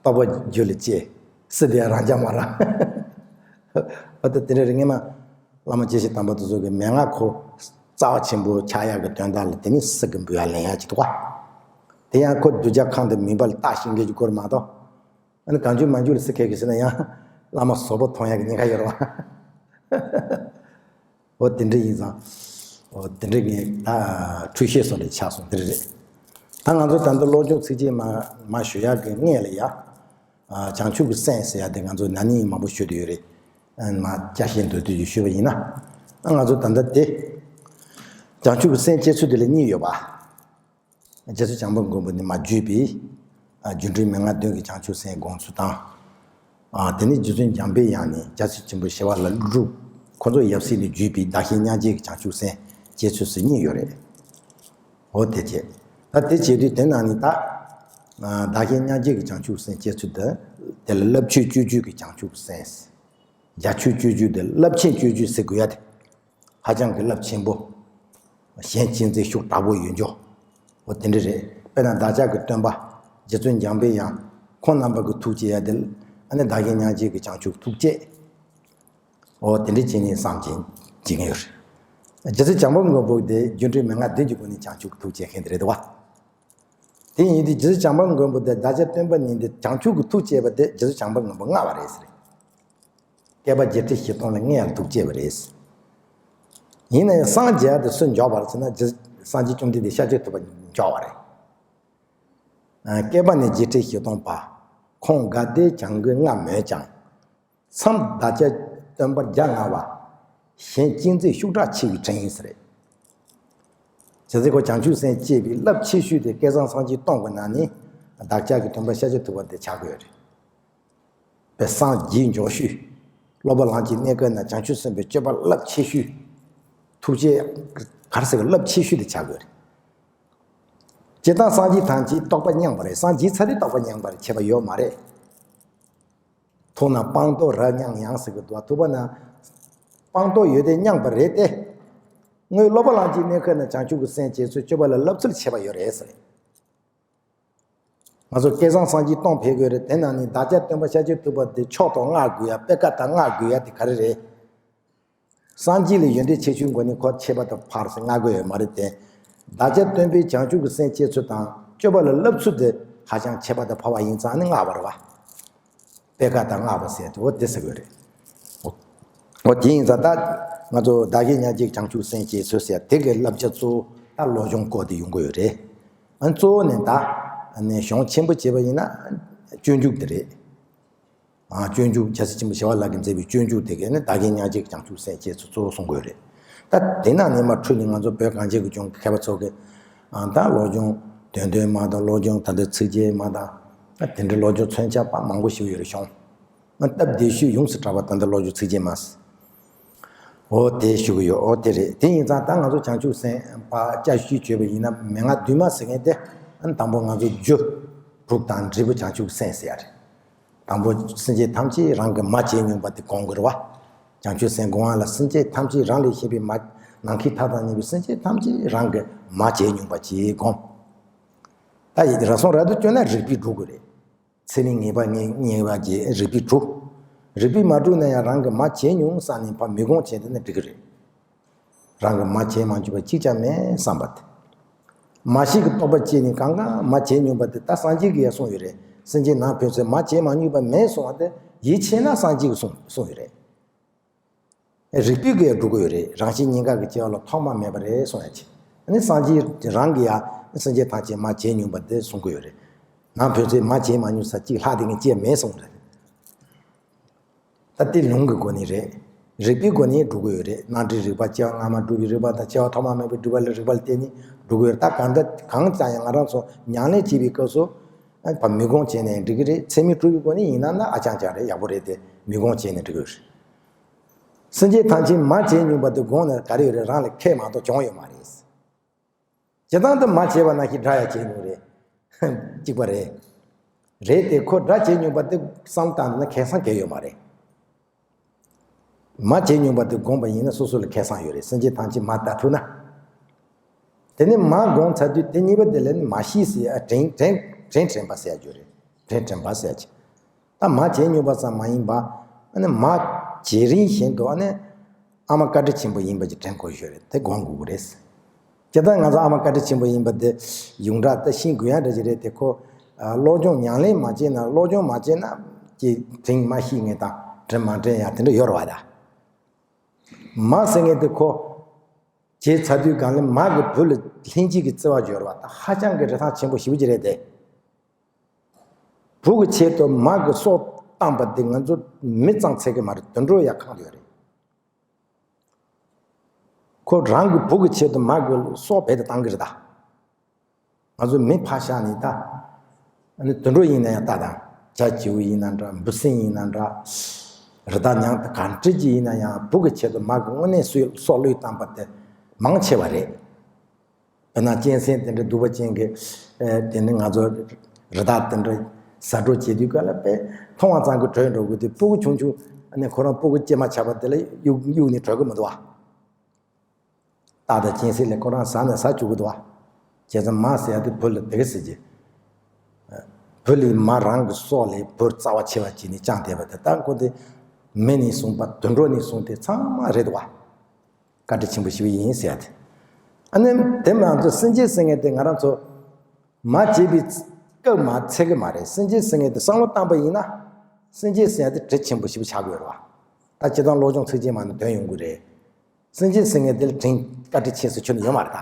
རྟོགས་པ་རྒྱུད་ལ་སྐྱེས། སྲི་དེ་ཡང་རང་རྐྱ་མ་རག་འོ་ད་དེ་འདྲ་རེད། སྔས་མ་བླ་མ་དགེ་བཤེས་དམ་པ་དེ་ཚོ་གིས་མན་ངག་ཁོ་ རྩ་བ་ཆེན་པོ་ཆགས་ཡག་གི་དོན་དག་ལ་དེ་ནི་སུ་གི་འབུལ་བ་ལེན་ཡག་ཅིག་འདུག་ག་དེ་ཡང་ཁོ་གདུལ་བྱ་ཁམས་དང་མུན་པ་ལ་བརྟགས་ཤིང་འགེལ་གྱི་སྐོར་མ་གཏོགས། ཨ་ནི་གང་བྱུང་མང་བྱུང་ལ་སུ་ཁེལ་གི་ཟེར་ན་ཡང་བླ་མ་ཟོར་པོ་མཐོང་ཡག་གི་ཉེན་ཁ་ཡོད་རེད་བ། འོ་དེ་འདྲ་ཡིན་ཙང་། འོ་དེ་འདྲ་ངས་ད་འཁྲུལ་བཤད་སོགས་ལས་ཆགས་སོང་དེ་རེད། ད་ང་ཚོ་ད་ལྟ་བློ་སྦྱོང་ཚིགས་བཅད་མ་མ་ཞུ་ཡག་གི་སྔོན་ལ་ཡ། བྱང་ཆུབ་ཀྱི་སེམས་ཟེར་ཡ་དེ་ང་ཚོ་ན་ནིང་མང་པོ་ཞུས་བསྡད་ཡོད་རེད། ཨ་ནི་མ་བསྐྱར་བཤད་མདོར་བསྡུས་ཀྱིས་ཞུས་པ་ཡིན་ན། ཨ་ང་ཚོ་ད་ལྟ་དེ། བྱང་ཆུབ་ཀྱི་སེམས་སྐྱེ་ཚུལ་དེ་ལ་གཉིས་ཡོད་པ། རྗེ་བཙུན་བྱམས་པ་མགོན་པོ་ནས་མར་བརྒྱུད་པའི། ཨ་རྒྱུ་འབྲས་མན་ངག་བདུན་གྱི་བྱང་ཆུབ་སེམས་དགོངས་ཚུལ་དང་། ཨ་དེ་ནས་རྗེ་བཙུན་འཇམ་པའི་དབྱངས་ནས་རྒྱལ་སྲས་ཆེན་པོ་ཞི་བ་ལྷ་ཀླུ་སྒྲུབ་ཁོ་ཚོ་ཡབ་སྲས་ནས་བརྒྱུད་པའི་བདག་གཞན་མྱང་བརྗེད་ཀྱི་བྱང་ཆུབ་སེམས་སྐྱེ་ཚུལ་ཟེར་གཉིས་ཡོད་རེད། འོ་དེ་བྱས། ད་དེ་བྱས་དུས་དེ་ནང་ནས་ད། ཨ་བདག་གཞན་མྱང་བརྗེད་ཀྱི་བྱང་ཆུབ་སེམས་སྐྱེ་ཚུལ་དེ། དེ་ལ་རླབས་ཆེན་སྤྱོད་བརྒྱུད་ཀྱི་བྱང་ཆུབ་སེམས། རྒྱ་ཆེན་སྤྱོད་བརྒྱུད་དེ་རླབས་ཆེན་སྤྱོད་བརྒྱུད་ཟེར་དགོས་ཡ་དེ། ཧ་ཅང་གི་རླབས་ཆེན་པོ། གཞན་གཅེས་འཛིན་ཤུགས་དྲག་པོ་ཡོད་འགྱོ། འོ་དེ་འདྲ་རེད། དཔེར་ན་བདག་ཅག་གི་སྟོན་པ། རྗེ་བཙུན་འཇམ་པའི་དབྱངས། ཁོང་རྣམ་པ་གི་ཐུགས་བསྐྱེད་ཡ་དེ། ཨ་ནི་བདག་གཞན་མྱང་བརྗེད་ཀྱི་བྱང་ཆུབ་ཐུགས་བསྐྱེད། འོ་དེ་འདྲ་བྱས་ནས་བསམ་གྱིན་བྱེད་ཀྱི་ཡོད་རེད། རྗེ་བཙུན་བྱམས་པ་མགོན་པོ་དེ་རྒྱུ་འབྲས་མན་ངག་བདུན་གྱི་སྒོ་ནས་བྱང་ཆུབ་ཐུགས་བསྐྱེད་མཁན་དེ་རེད་དོ། དེ་ཡིན་དུས་རྗེ་བཙུན་བྱམས་པ་མགོན་པོ་དེ་བདག་ཅག་སྟོན་པ་ཉིད་དེ་བྱང་ཆུབ་ཀྱི་ཐུགས་བསྐྱེད་པ་དེ་རྗེ་བཙུན་བྱམས་པ་མགོན་པོ་སྔ་བ་རེད་ཟེར། བསྐལ་པ་བརྒྱད་ཁྲི་བཞི་སྟོང་ལ་སྔོན་ལ་ཐུགས་བསྐྱེད་པ་རེད། ཡིན་ན་ཡང་སངས་རྒྱས་དེ་སུ་མགྱོགས་པ་རེད་ཟེར་ན་རྗེ་སངས་རྒྱས་བཅོམ་ལྡན་འདས་ཤཱཀྱ་ཐུབ་པ་མགྱོགས་པ་རེད། ཨ་བསྐལ་པ་ནི་བརྒྱད་ཁྲི་བཞི་སྟོང་པ། ཁོང་དགའ་བདེ་བྱང་གི་རྔ་མོས་ཀྱང་། མཚམས་བདག་ཅག་སྟོན་པ་བརྒྱ་ལྔ་བ། གཞན་གཅེས་འཛིན་ཤུགས་དྲག་ཆེ་བའི་དྲིན་ཡིན་ཟེར། བྱས་ཙང་ཁོ་བྱང་ཆུབ་སེམས་བསྐྱེད་པའི་རླབས་ཆེ་ཤོས་དེ་བསྐལ་བཟང་སངས་རྒྱས་སྟོང་གི་ནང་ནས་བདག་ཅག་གི་སྟོན་པ་ཤཱཀྱ་ཐུབ་པ་དེ་ཆགས་ཀྱི་ཡོད་རེད། པའི་སངས་རྒྱས་མགྱོགས་ཤོས། སློབ་པ་ལམ་གྱི་གནས་སྐབས་ན་བྱང་ཆུབ་སེམས་དཔའི་སྤྱོད་པ་རླབས་ཆེ་ཤོས། ཐུགས་རྗེ་ག་རེ་ཟེར་གི་རླབས་ཆེ་ཤོས་དེ་ཆགས་དགོས་རེད། སྤྱིར་བཏང་སངས་རྒྱས་ཐམས་ཅད་རྟོགས་པ་མཉམ་པ་རེད། སངས་རྒྱས་ཚར་དུས་རྟོགས་པ་མཉམ་པ་རེད་ཁྱད་པར་ཡོད་མ་རེད། མཐོང་ན་སྤངས་རྟོགས་རབ་མཉམ་ཡང་ཟེར་གི་འདུག་བ། ཐུབ་པ་ན། སྤངས་རྟོགས་ཡོད་དེ་མཉམ་པ་རེད་དེ། དངོས་སློབ་པ་ལམ་གྱི་གནས་སྐབས་ན་བྱང་ཆུབ་ཀྱི་སེམས་བསྐྱེད་ཚུལ་སྤྱོད་པ་ལ་བསླབ་ཚུལ་ཁྱད་པར་ཡོད་རེད་ཟེར། ང་ཚོ་བསྐལ་བཟང་སངས་རྒྱས་སྟོང་ཕེབས་དགོས་རེད། དེ་ནང་ནས་བདག་ཅག་སྟོན་པ་ཤཱཀྱ་ཐུབ་པ་དེ་མཆོག་ཏུ་བསྔགས་དགོས་ཡ་པེ་ཀ་ཏ་བསྔགས་དགོས་ཡ་དེ་ག་རེ་རེད། སངས་རྒྱས་ལས་ཡོན་ཏན་ཆེ་ཆུང་སྒོ་ནས་ཁོ་ཁྱད་པར་དུ་འཕགས་ཟེར་བསྔགས་དགོས་ཡོད་མ་རེད་དེ། བདག་ཅག་སྟོན་པས་བྱང་ཆུབ་ཀྱི་སེམས་བསྐྱེད་ཚུལ་དང་སྤྱོད་པ་ལ་བསླབ་ཚུལ་དེ་ཧ་ཅང་ཁྱད་པར་དུ་འཕགས་པ་ཡིན་ཙང་ནི་བསྔགས་པ་རེད་བ། པེ་ཀ་ཏ་བསྔགས་པ་ཟེར་དེ་འོ་དེ་ཟེར་དགོས་རེད། འོ་དེ་ཡིན་ཙང་ད་ང་ཚོ་བདག་གཞན་མྱང་བརྗེད་བྱང་ཆུབ་སེམས་བསྐྱེད་ཚུལ་ཟེར་དེ་གི་བསླབ་བྱ་གཙོ་བོ་ད་བློ་སྦྱོང་སྐོར་དེ་ཡོང་གི་ཡོད་རེད། ཨ་གཙོ་བོ་ནི་ད་ཨ་ནི་གཞུང་ཆེན་པོ་བྱས་པ་ཡིན་ན་སྤྱོད་འཇུག་དེ་རེད། ཨ་སྤྱོད་འཇུག་རྒྱལ་སྲས་ཆེན་པོ་ཞི་བ་ལྷ་གིས་མཛད་པའི་སྤྱོད་འཇུག་དེ་གས་ནི་བདག་གཞན་མྱང་བརྗེད་ཀྱི་བྱང་ཆུབ་སེམས་བསྐྱེད་ཚུལ་གཙོ་བོ་གསུང་གི་ཡོད་རེད། ད་དེ་ནང་ནས་མར་འཁྲུལ་ནས་ང་ཚོ་བོད་གངས་ཅན་གྱི་ལྗོངས་ཀྱི་མཁས་པ་ཚོ་གིས་ཨ་ད་བློ་སྦྱོང་དོན་སྟོན་མ་དང་བློ་སྦྱོང་ད་ལྟ་ཚིགས་བཅད་མ་དང་ཨ་དེ་འདྲའི་བློ་སྦྱོང་མཚོན་ཆ་པ་མང་པོ་ཞིག་ཡོད་རེད་བྱུང་། ཨ་སྟབས་བདེ་ཤོས་ཡོངས་སུ་གྲགས་པ་ད་ལྟ་བློ་སྦྱོང་ཚིགས་བཅད་མ་ཟེར། འོ་དེ་ཞུ་གི་ཡོད། འོ་དེ་རེད། དེ་ཡིན་ཙང་ད་ང་ཚོ་བྱང་ཆུབ་སེམས་དཔའ་བསྐྱར་ཞུས་བརྗོད་པ་ཡིན་ན་མན་ངག་བདུན་མ་ཟེར་མཁན་དེ་ཨ་ནི་དང་པོ་ང་ཚོ་རྒྱུ་དྲུག་དང་འབྲས་བུ་བྱང་ཆུབ་སེམས་ཟེར་ཡ་རེད། དང་པོ་སེམས་ཅན་ཐམས་ཅད་རང་གིས་མ་བྱས་མྱོང་པ་དེ་སྒོམ་དགོས་རེད་བ། བྱང་ཆུབ་སེམས་སྒོམ་པ་ལ་སེམས་ཅན་ཐམས་ཅད་རང་ལས་གཞན་པའི་མ་ནམ་མཁའི་མཐའ་དང་མཉམ་པའི་སེམས་ཅན་ཐམས་ཅད་རང་གིས་མ་བྱས་མྱོང་པ་ཅིག་སྒོམ། ད་ཡིད་རང་སོང་ར་དུ་བསྐྱོན་ན་རིགས་པས་སྒྲུབ་དགོས་རེད། ཚད་མས་ངེས་པ་ངེས་ངེས་པ་གྱིས་རིགས་པས་གྲུབ། རིགས་པས་མ་གྲུབ་ན་ཡང་རང་གིས་མ་བྱས་མྱོང་བསམ་ནས་ཕར་མི་སྒོམ་བྱས་བསྡད་ན་འགྲིག་གི་རེད། རང་གིས་མ་བྱས་མ་མྱོང་པ་གཅིག་ཀྱང་མེད་བསམ་པ་དེ། མ་ཤེས་ཀྱི་རྟོག་པ་སྐྱེས་ནས་གང་གང་མ་བྱས་མྱོང་པ་དེ་ད་སངས་རྒྱས་ཀྱིས་ཡང་གསུངས་ཡོད་རེད། སེམས་ཅན་ནང་ཕན་ཚུན་མ་བྱས་མ་མྱོང་པ་མེད་གསུངས་པ་དེ་ཡིད་ཆེས་ན་སངས་རྒྱས་ཀྱིས་གསུངས་གསུངས་ཡོད་རེད། རིགས་པས་ཀྱིས་སྒྲུབ་ཀྱི་ཡོད་རེད། རང་བཞིན་ཉིད་འགལ་གྱི་སྐྱེ་བ་ལ་ཐོག་མ་མེད་པ་རེད་གསུང་ཡ་ཆེ། ཨ་ནི་སངས་རྒྱས་རང་གིས་ཡང་སེམས་ཅན་ཐམས་ཅད་མ་བྱས་མྱོང་པ་དེ་གསུང་གི་ཡོད་རེད། ནང་ཕན་ཚུན་མ་བྱས་མ་མྱོང་ས་གཅིག་ལྷག་དེ་ངས་སྐྱེ་མེད་གསུངས་རེད། ད་དེ་ལུང་གི་སྒོ་ནས་རེད། རིགས་པའི་སྒོ་ནས་སྒྲུབ་ཀྱི་ཡོད་རེད། རྣམ་འགྲེལ་རིགས་པ་སྐྱེ་བ་སྔ་མ་སྒྲུབ་པའི་རིགས་པ་དང་སྐྱེ་བ་ཐོག་མ་མེད་པའི་སྒྲུབ་པ་ལ་རིགས་པ་ལ་བརྟེན་ནས་སྒྲུབ་ཀྱི་ཡོད་རེད། ད་གང་འདྲ་གང་ཙམ་ཡང་ང་རང་ཚོ་ཉམས་ལེན་བྱེད་པའི་སྐབས་སུ་ཨ་ནི་ཕར་མི་སྒོམ་བྱས་ནས་འགྲིག་གི་རེད། ཚད་མས་གྲུབ་པའི་སྒོ་ནས་ཡིན་ན་ན་ཨ་ཅང་ཅང་རེད། ཡག་པོ་རེད་དེ་མི་སྒོམ་བྱས་ནས་འགྲིག་གི་ཡོད་རེད། སེམས་ཅན་ཐམས་ཅད་མ་བྱས་མྱོང་པ་དེ་དགོངས་ནས་ག་རེ་ཡོད་རེད། རང་ལ་ཁེ་མ་གཏོགས་གྱོང་ཡོད་མ་རེད། སྤྱིར་བཏང་དུ་མ་བྱས་པ་ནང་བཞིན་དགྲ་ཡང་བྱས་མྱོང་རེད། གཅིག་པ་རེད། རེད་དེ་ཁོ་དགྲ་བྱས་མྱོང་པ་དེ་བསམ་བཏང་ན་ཁེ་བཟང་གང་ཡང་ཡོད་མ་རེད། མ་བྱས་མྱོང་པ་དེ་དགོངས་པ་ཡིན་ན་སོ་སོ་ལ་ཁེ་བཟང་ཡོད་རེད། སེམས་ཅན་ཐམས་ཅད་མ་དག་ཐུབ་ན། དེ་ནས་མ་དགོངས་ཚར་དུས་དེ་གཉིས་པ་དེ་ལ་ནི་མ་ཤེས་ཟེར་ཡ་དྲན་དྲན་དྲན་དྲན་པ་ཟེར་ཡ་ཡོད་རེད། དྲན་དྲན་པ་ཟེར་ཡ་ཅིག་ད་མ་བྱས་མྱོང་པ་ཙམ་མ་ཡིན་པ། ཨ་ནི་མ་བྱེད་རིང་བཞིན་དུ་ཨ་ནི། ཨ་མ་བཀའ་དྲིན་ཆེན་པོ་ཡིན་པ་ཅིག་དྲན་དགོས་ཞོར་རེད། དེ་སྒོམ་དགོས་ཀྱི་རེད། སྤྱིར་བཏང་ང་ཚོ་ཨ་མ་བཀའ་དྲིན་ཆེན་པོ་ཡིན་པ་དེ་ཡོངས་གྲགས་ད་ཤེས་དགོས་ཡ་འདྲ་ཅིག་རེད་དེ། ཁོ་ཨ་སློབ་སྦྱོང་ཉམས་ལེན་མ་བྱས་ན། སློབ་སྦྱོང་མ་བྱས་ན་ཀྱི་དྲིན་མ་ཤེས་མཁན་དང་དྲིན་མ་དྲན་ཡ་དེ་འདྲ་ཡོད་རེད་བ། ད་མ་ཟེར་མཁན་དེ་ཁོ་བྱས་ཚར་དུས་སྒང་ལ་མ་གི་བུ་ལ་ལྷན་སྐྱེས་ཀྱི་བརྩེ་བ་སྦྱོར་བ་ད་ཧ་ཅང་གི་རིན་ཐང་ཆེན་པོ་ཞེ་པོ་ཅིག་རེད་དེ། བུ་གི་ཆེད་དུ་མ་གི་སྲོག་བཏང་པ་དེ་ང་ཚོ་མི་ཙམ་ཚད་ཀྱི་མ་རེད། དུད་འགྲོ་ཡང་གང་ཡོད་རེད། ཁོ་རང་གི་བུ་གི་ཆེད་དུ་མ་གི་སྲོག་རྦད་དེ་བཏང་གི་རེད་ད། ང་ཚོ་མི་ཕར་བཞག་ནས་ད། ཨ་ནི་དུད་འགྲོ་ཡིན་ན་ཡང་ལྟ་དང་། བྱ་བྱིའུ་ཡིན་ན་འདྲ། འབུ་སྲིན་ཡིན་ན་འདྲ། རི་དྭགས་ཉག་ག་འདྲ་ཅིག་ཡིན་ན་ཡང་བུ་གི་ཆེད་དུ་མ་གི་དངོས་གནས་སུས་སྲོག་བློས་བཏང་པ་དེ་མང་ཆེ་བ་རེད། དཔེར་ན་གཅན་གཟན་དེ་འདྲ་གདུག་པ་ཅན་གྱི་ཨེ་དེ་ནི་ང་ཚོ་རི་དྭགས་དེ་འདྲ་ཟ་འཕྲོག་བྱེད་དུས་སྐབས་ལ་དཔེ་མཐོང་བ་ཙམ་གྱིས་བྲོས་འགྲོ་དགོས་དུས། སྤུ་གུ་ཆུང་ཆུང་ཨ་ནི་ཁོ་རང་སྤུ་གུ་སྐྱེས་མ་ཆགས་པ་དེ་ལ་གཡུག་གཡུག་ནས་བྲོས་གི་མི་འདུག་བ། སྟག་དང་གཅན་གཟན་ལས་ཁོ་རང་ཟ་ནས་ཟ་བཅུག་གི་འདུག་བ། བྱས་ཙང་མ་ཟེར་ཡ་དེ་བུ་ལ་དེ་ག་ཟེར་གྱི། བུ་ལས་མ་རང་གི་སྲོག་ལས་བུ་རྩ་བ་ཆེ་བ་བྱས་ནས་བཅངས་བསྡད་པ་དེ། ད་ཁོ་དེ་མི་ནས་བཟུང་པ་དུད་འགྲོ་ནས་བཟུང་སྟེ་ཚང་མ་རེད་འདུག་བ། བཀའ་དྲིན་ཆེན་པོ་ཞེ་པོ་ཡིན་ཟེར་ཡ་དེ། ཨ་ནི་དེ་མ་ཚད་སེམས་ཅན་ཟེར་མཁན་དེ་ང་རང་ཚོ་མ་བྱས་པའི་སྐབས་མ་ཚད་ཀྱི་མ་རེད། སེམས་ཅན་ཟེར་མཁན་དེ་བསམ་བློ་བཏང་པ་ཡིན་ན། སེམས་ཅན་ཟེར་ཡ་དེ་དྲིན་ཆེན་པོ་ཞེ་པོ་ཆགས་ཀྱི་ཡོད་རེད་བ། ད་སྤྱིར་བཏང་སློབ་སྦྱོང་ཚིག་གཅིག་མ་ནས་འདོན་ཡོང་གི་རེད། སེམས་ཅན་ཟེར་མཁན་དེ་ལ་དྲིན་བཀའ་དྲིན་ཆེ་ཟེར་ཁྱོན་ནས་ཡོད་མ་རེད་ད།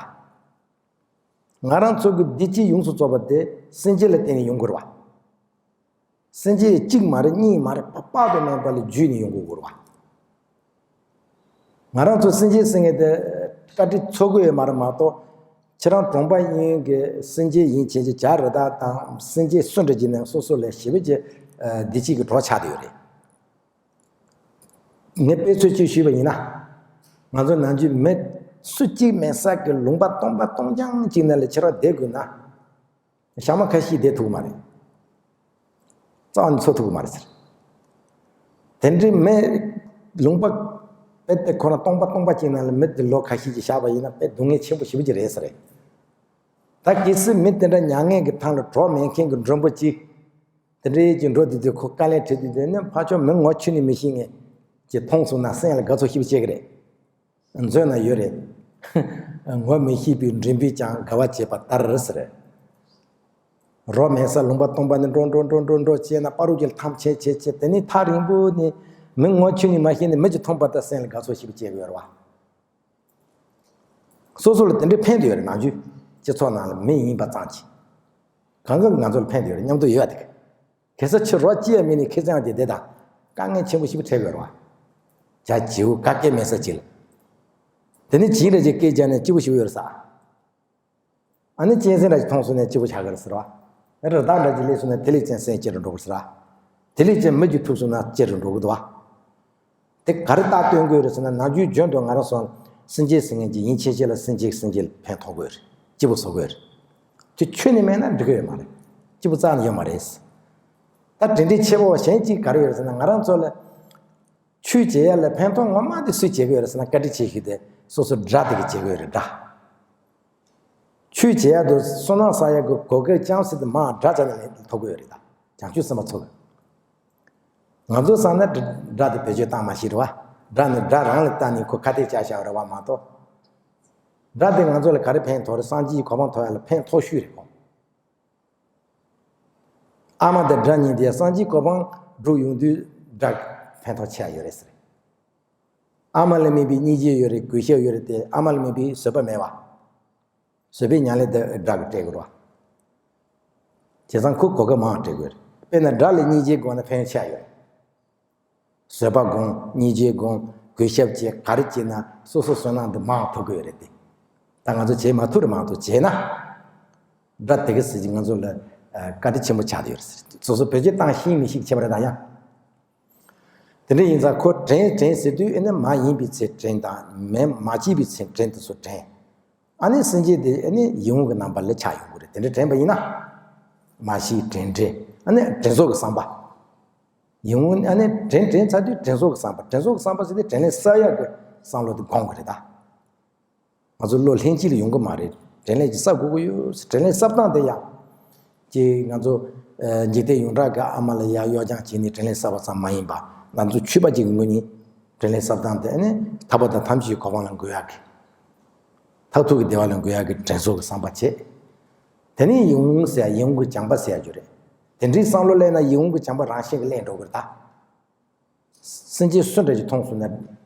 ང་རང་ཚོ་གི་བདེ་སྐྱིད་ཡོངས་སུ་རྫོགས་པ་དེ་སེམས་ཅན་ལ་བརྟེན་ནས་ཡོང་དགོས་རེད་བ། སེམས་ཅན་གཅིག་མ་རེད། གཉིས་མ་རེད། དཔག་ཏུ་མེད་པ་ལ་བརྒྱུད་ནས་ཡོང་དགོས་རེད་བ། ང་རང་ཚོ་སེམས་ཅན་ཟེར་མཁན་དེ་བཀའ་དྲིན་ཚོར་གི་ཡོད་མ་རེད་མ་གཏོགས། ཁྱེད་རང་གྲོང་པ་གཡུས་ཀྱི་སེམས་ཅན་ཡིན་བྱས་ཀྱི་བྱ་རི་དྭགས་དང་སེམས་ཅན་སུ་འདྲ་བྱས་ནའང་སོ་སོ་ལ་ཞེ་པོ་ཅིག་བདེ་སྐྱིད་ཀྱི་གྲོགས་ཆགས་བསྡད་ཡོད་རེད། ངས་དཔེ་མཚོན་གཅིག་ཞུས་པ་ཡིན་ན། ང་ཚོ་ནམ་རྒྱུན་མི་སུ་གཅིག་མེད་ས་གི་ལུང་པ་སྟོང་པ་སྟོང་རྐྱང་གཅིག་ནང་ལ་ཁྱེད་རང་བསྡད་དགོས་ན། ཞག་མ་ཁ་ཤས་བསྡད་ཐུབ་ཀྱི་མ་རེད། རྩ་བ་ནས་འཚོ་ཐུབ་ཀྱི་མ་རེད་ཟེར། དེ་འདྲའི་མི་ལུང་པ་དཔེ་དེ་ཁོ་ན་སྟོང་པ་སྟོང་པ་གཅིག་ནང་ལ་མི་དེ་ལོ་ཁ་ཤས་ཀྱིས་བཞག་པ་ཡིན་ན་དཔེ་སྡུག་བསྔལ་ཆེན་པོ་ཞེ་པོ་ཅིག་རེད་ཟེར། ད་གལ་སྲིད་མི་དེ་འདྲ་མྱ་ངན་གྱི་ཐང་ལ་གྲོགས་མེད་མཁན་གྱི་མགྲོན་པོ་གཅིག་དེ་འདྲའི་གྱི་འགྲོ་དུས་དུས་ཁོ་དཀའ་ལས་འཕྲད་དུས་དེ་ནི་ཕར་ཕྱོགས་མི་ངོ་ཆོད་ནས་མི་ཤེས་མཁན་གྱིས་མཐོང་སོང་ན་སེམས་ལ་དགའ་ཚོར་ཞེ་པོ་སྐྱེ་གི་རེད། མཛོད་ན་ཡོད་རེད། ངོ་མི་ཤེས་པའི་མགྲོན་པོས་ཀྱང་དགའ་བ་བྱེད་པ་ལྟར་ཟེར། རོ་མེད་ས་ལུང་པ་སྟོང་པ་ནས་འགྲོ་འགྲོ་འགྲོ་འགྲོ་འགྲོ་བྱས་ན་བར་དུ་གྱི་ཐམས་ཅད་བྱས་བྱས་བྱས་དེ་ནས་ཐག་རིང་པོ་ནས་མི་ངོ་ཆོད་ནས་མ་ཤེས་ནས་མི་གཅིག་མཐོང་པ་དང་སེམས་ལ་དགའ་ཚོར་ཞེ་པོ་སྐྱེ་གི་ཡོད་རེད་བ། སོ་སོ་ལ་དེ་འདྲའི་ཕན་བདེ་ཡོད་རེད། ནམ་རྒྱུན་སྤྱི་ཚོགས་ནང་ལ་མི་ཡིན་པ་ཙམ་གྱིས་གང་ག་ང་ཚོ་ལ་ཕན་བདེ་ཡོད་རེད། མཉམ་དུ་ཡོད་ཡ་དེ་ག་གེ་སར་ཁྱི་རོ་ཅི་ཡ་མིན་ནས་ཁེ་བཟང་དེ་དེ་དང་དཀའ་ངལ་ཆེན་པོ་ཞིག་འཕྲད་དགོས་རེད་བ། བྱ་བྱིའུ་ག་གེ་མེད་ས་ཅིག་ལ། དེ་ནི་བྱིའུ་ར་ཅིག་སྐད་རྒྱག་ནས་སྐྱིད་པོ་ཞིག་ཡོད་རེད་ས། ཨ་ནི་གཅན་གཟན་ར་ཅིག་མཐོང་སོང་ནས་སྐྱིད་པོ་ཆགས་ཀྱི་རེད་ཟེར་བ། རི་དྭགས་འདྲ་ཅིག་སླེབས་སོང་ནས་དེ་ལས་ཀྱང་སེམས་སྐྱིད་རུ་འགྲོ་གི་རེད་ཟེར་བ། དེ་ལས་ཀྱང་མི་རྒྱུ་ཐུབ་སོང་ན་སྐྱིད་རུ་འགྲོ་གི་འདུག་བ། དེ་ག་རེ་ལྟ་སྟོན་དགོས་རེད་ཟེར་ན། ནམ་རྒྱུན་རྒྱུན་དུ་ང་རང་ཚོ་སེམས་ཅན་ཟེར་མཁན་གྱི་ཡིན་ཆེ་ཆེ་ལ་སེམས་ཅན་སེམས་ཅན་ལ་ཕན་ཐོགས་དགོས་རེད། སྐྱིད་པོ་བཟོ་དགོས་རེད། དེ་ཁྱོན་ནས་མེད་ན་འགྲིག་གི་ཡོད་མ་རེད། སྐྱིད་པོ་རྩ་ནས་ཡོད་མ་རེད། ད་དེ་འདྲའི་ཆེ་བ་གཞན་གཅིག་ག་རེ་ཡོད་རེད་ཟེར་ན། ང་རང་ཚོ་ལ་ཆོས་བྱེད་ཡ་ལ་ཕན་ཐོགས་ངོ་མ་དེ་སུས་བྱེད་ཀྱི་ཡོད་རེད་ཟེར་ན། བཀའ་དྲིན་ཆེ་ཤོས་དེ་སོ་སོ་དགྲ་དེ་གིས་བྱེད་ཀྱི་ཡོད་རེད། དགྲ། ཆོས་བྱེད་ཡ་དུ་བསོད་ནམས་བསགས་ཡ་གི་གོ་སྐབས་ཅམ་ཟིག་དེ་མར་དགྲ་རྩ་ནས་ཐོབ་ཀྱི་ཡོད་རེད། ད་བྱང་ཆུབ་སེམས་དཔའ་ཚོ་གི། ང་ཚོ་བསམ་ན་དགྲ་དགྲ་དེ་བེད་སྤྱོད་བཏང་མ་ཤེས་རེད་བ། དགྲ་ནི་དགྲ་རང་ལ་བལྟས་ནས་ཁོ་ཁ་གཏད་བཅག་བཞག་རེད་བ་མ་གཏོགས། དགྲ་དེ་ང་ཚོ་ལ་ག་རེ་ཕན་ཐོགས་རེད། སངས་རྒྱས་ཀྱི་གོ་འཕང་ཐོབ་ཡ་ལ་ཕན་ཐོགས་ཤོས་རེད་ཁོ། ཨ་མ་དང་དགྲ་གཉིས་དེ་སངས་རྒྱས་གོ་འཕང་སྒྲུབ་ཡོང་དུས་དགྲ་ཕན་ཐོགས་ཆེ་བ་ཡོད་རེད་ཟེར། ཨ་མ་ལ་དམིགས་པའི་སྙིང་རྗེ་ཡོད་རེད། གུས་ཞབས་ཡོད་རེད་དེ། ཨ་མ་ལ་དམིགས་པའི་བཟོད་པ་མེད་བ། བཟོད་པའི་ཉམས་ལེན་དེ་དགྲ་གིས་སྤྲད་དགོས་རེད་བ། བྱས་ཙང་ཁོ་གོ་སྐབས་མང་བ་སྤྲད་དགོས་རེད། དཔེར་ན་དགྲ་ལ་སྙིང་རྗེ་སྒོམ་ན་ཕན་ཆེ་བ་ཡོད་རེད། བཟོད་པ་སྒོམ། སྙིང་རྗེ་སྒོམ། གུས་ཞབས་བྱེད། ག་རེ་བྱེད་ན་སོ་སོ་བསོད་ནམས་འདི་མང་ཐོབ་ཀྱི་ཡོད་རེད་དེ། ད་ང་ཚོ་བྱེད་མ་ཐུབ་རེད་མ་གཏོགས། བྱས་ན་དགྲ་དེ་ག་ཟེར་གྱི་ང་ཚོ་ལ་ཨ་བཀའ་དྲིན་ཆེན་པོ་ཆགས་བསྡད་ཡོད་རེད་ཟེར། སོ་སོ་བེད་སྤྱོད་བཏང་ཤེས་མི་ཤེས་ཁྱད་པར་རེད་ད་ཡང་། དེ་འདྲ་ཡིན་ཙང་ཁོ་དྲན་དྲན་ཟེར་དུས་ཨེ་ནི་མ་ཡིན་པའི་ཚེ་དྲན་དང་མེད་མ་སྐྱེས་པའི་ཚེ་དྲན་དེ་ཚོ་དྲན། ཨ་ནི་སེམས་ཅན་དེ་ཨ་ནི་ཡིད་འོང་གི་རྣམ་པ་ལ་ཆགས་ཡོང་གི་རེད། དེ་འདྲ་དྲན་པ་ཡིན་ན། མ་ཤེས་དྲན་དྲན། ཨ་ནི་དྲན་གསོ་གི་བསམ་པ། ཡིད་འོང་ཨ་ནི་དྲན་དྲན་ཚར་དུས་དྲན་གསོ་གི་བསམ་པ། དྲན་གསོ་གི་བསམ་པ་ཟེར་དུས་དྲིན་ལན་གསབ་ཡག་གི་བསམ་བློ་དེ་སྒོམ་གི་རེད་ད། ང་ཚོ་བློ་ལྷན་སྐྱེས་ལ་ཡོང་གི་མ་རེད། དྲིན་ལན་ཅིག་གསབ་དགོས་ཀྱི་ཡོད། དྲིན་ལན་གསབ་སྟངས་དེ་ཡང་། ཅིག་ང་ཚོ་ཨ་འཇིག་རྟེན་ཡོངས་གྲགས་ཀྱི་ཨ་མ་ལ་ཡར་གཡོ་སྦྱང་བྱས་ནས་དྲིན་ལན་གསབ་པ་ཙམ་མ་ཡིན་པ། ང་ཚོ་ཆོས་པ་ཅིག་གི་ངོས་ནས་ དྲིན་ལན་གསབ་སྟངས་དེ་ཨ་ནི་ཐར་པ་དང་ཐམས་ཅད་གོ་འཕང་ལ་འགོད་ཡག་གི། མཐར་ཐུག་གི་བདེ་བ་ལ་འགོད་ཡག་གི་དྲིན་གཟོ་གི་བསམ་པ་བྱེད། དེ་ནས་ཡིད་འོང་ཟེར་ཡ་ཡིད་འོང་གི་བྱམས་པ་ཟེར་ཡ་རྒྱུ་རེད། དེ་འདྲའི་བསམ་བློ་སླེབས་ན་ཡིད་འོང་གི་བྱམས་པ་རང་བཞིན་གྱིས་སླེབས་འགྲོ་གི་རེད་ད། སེམས་ཅན་སུ་འདྲ་ཞིག་མཐོང་སོང་ན།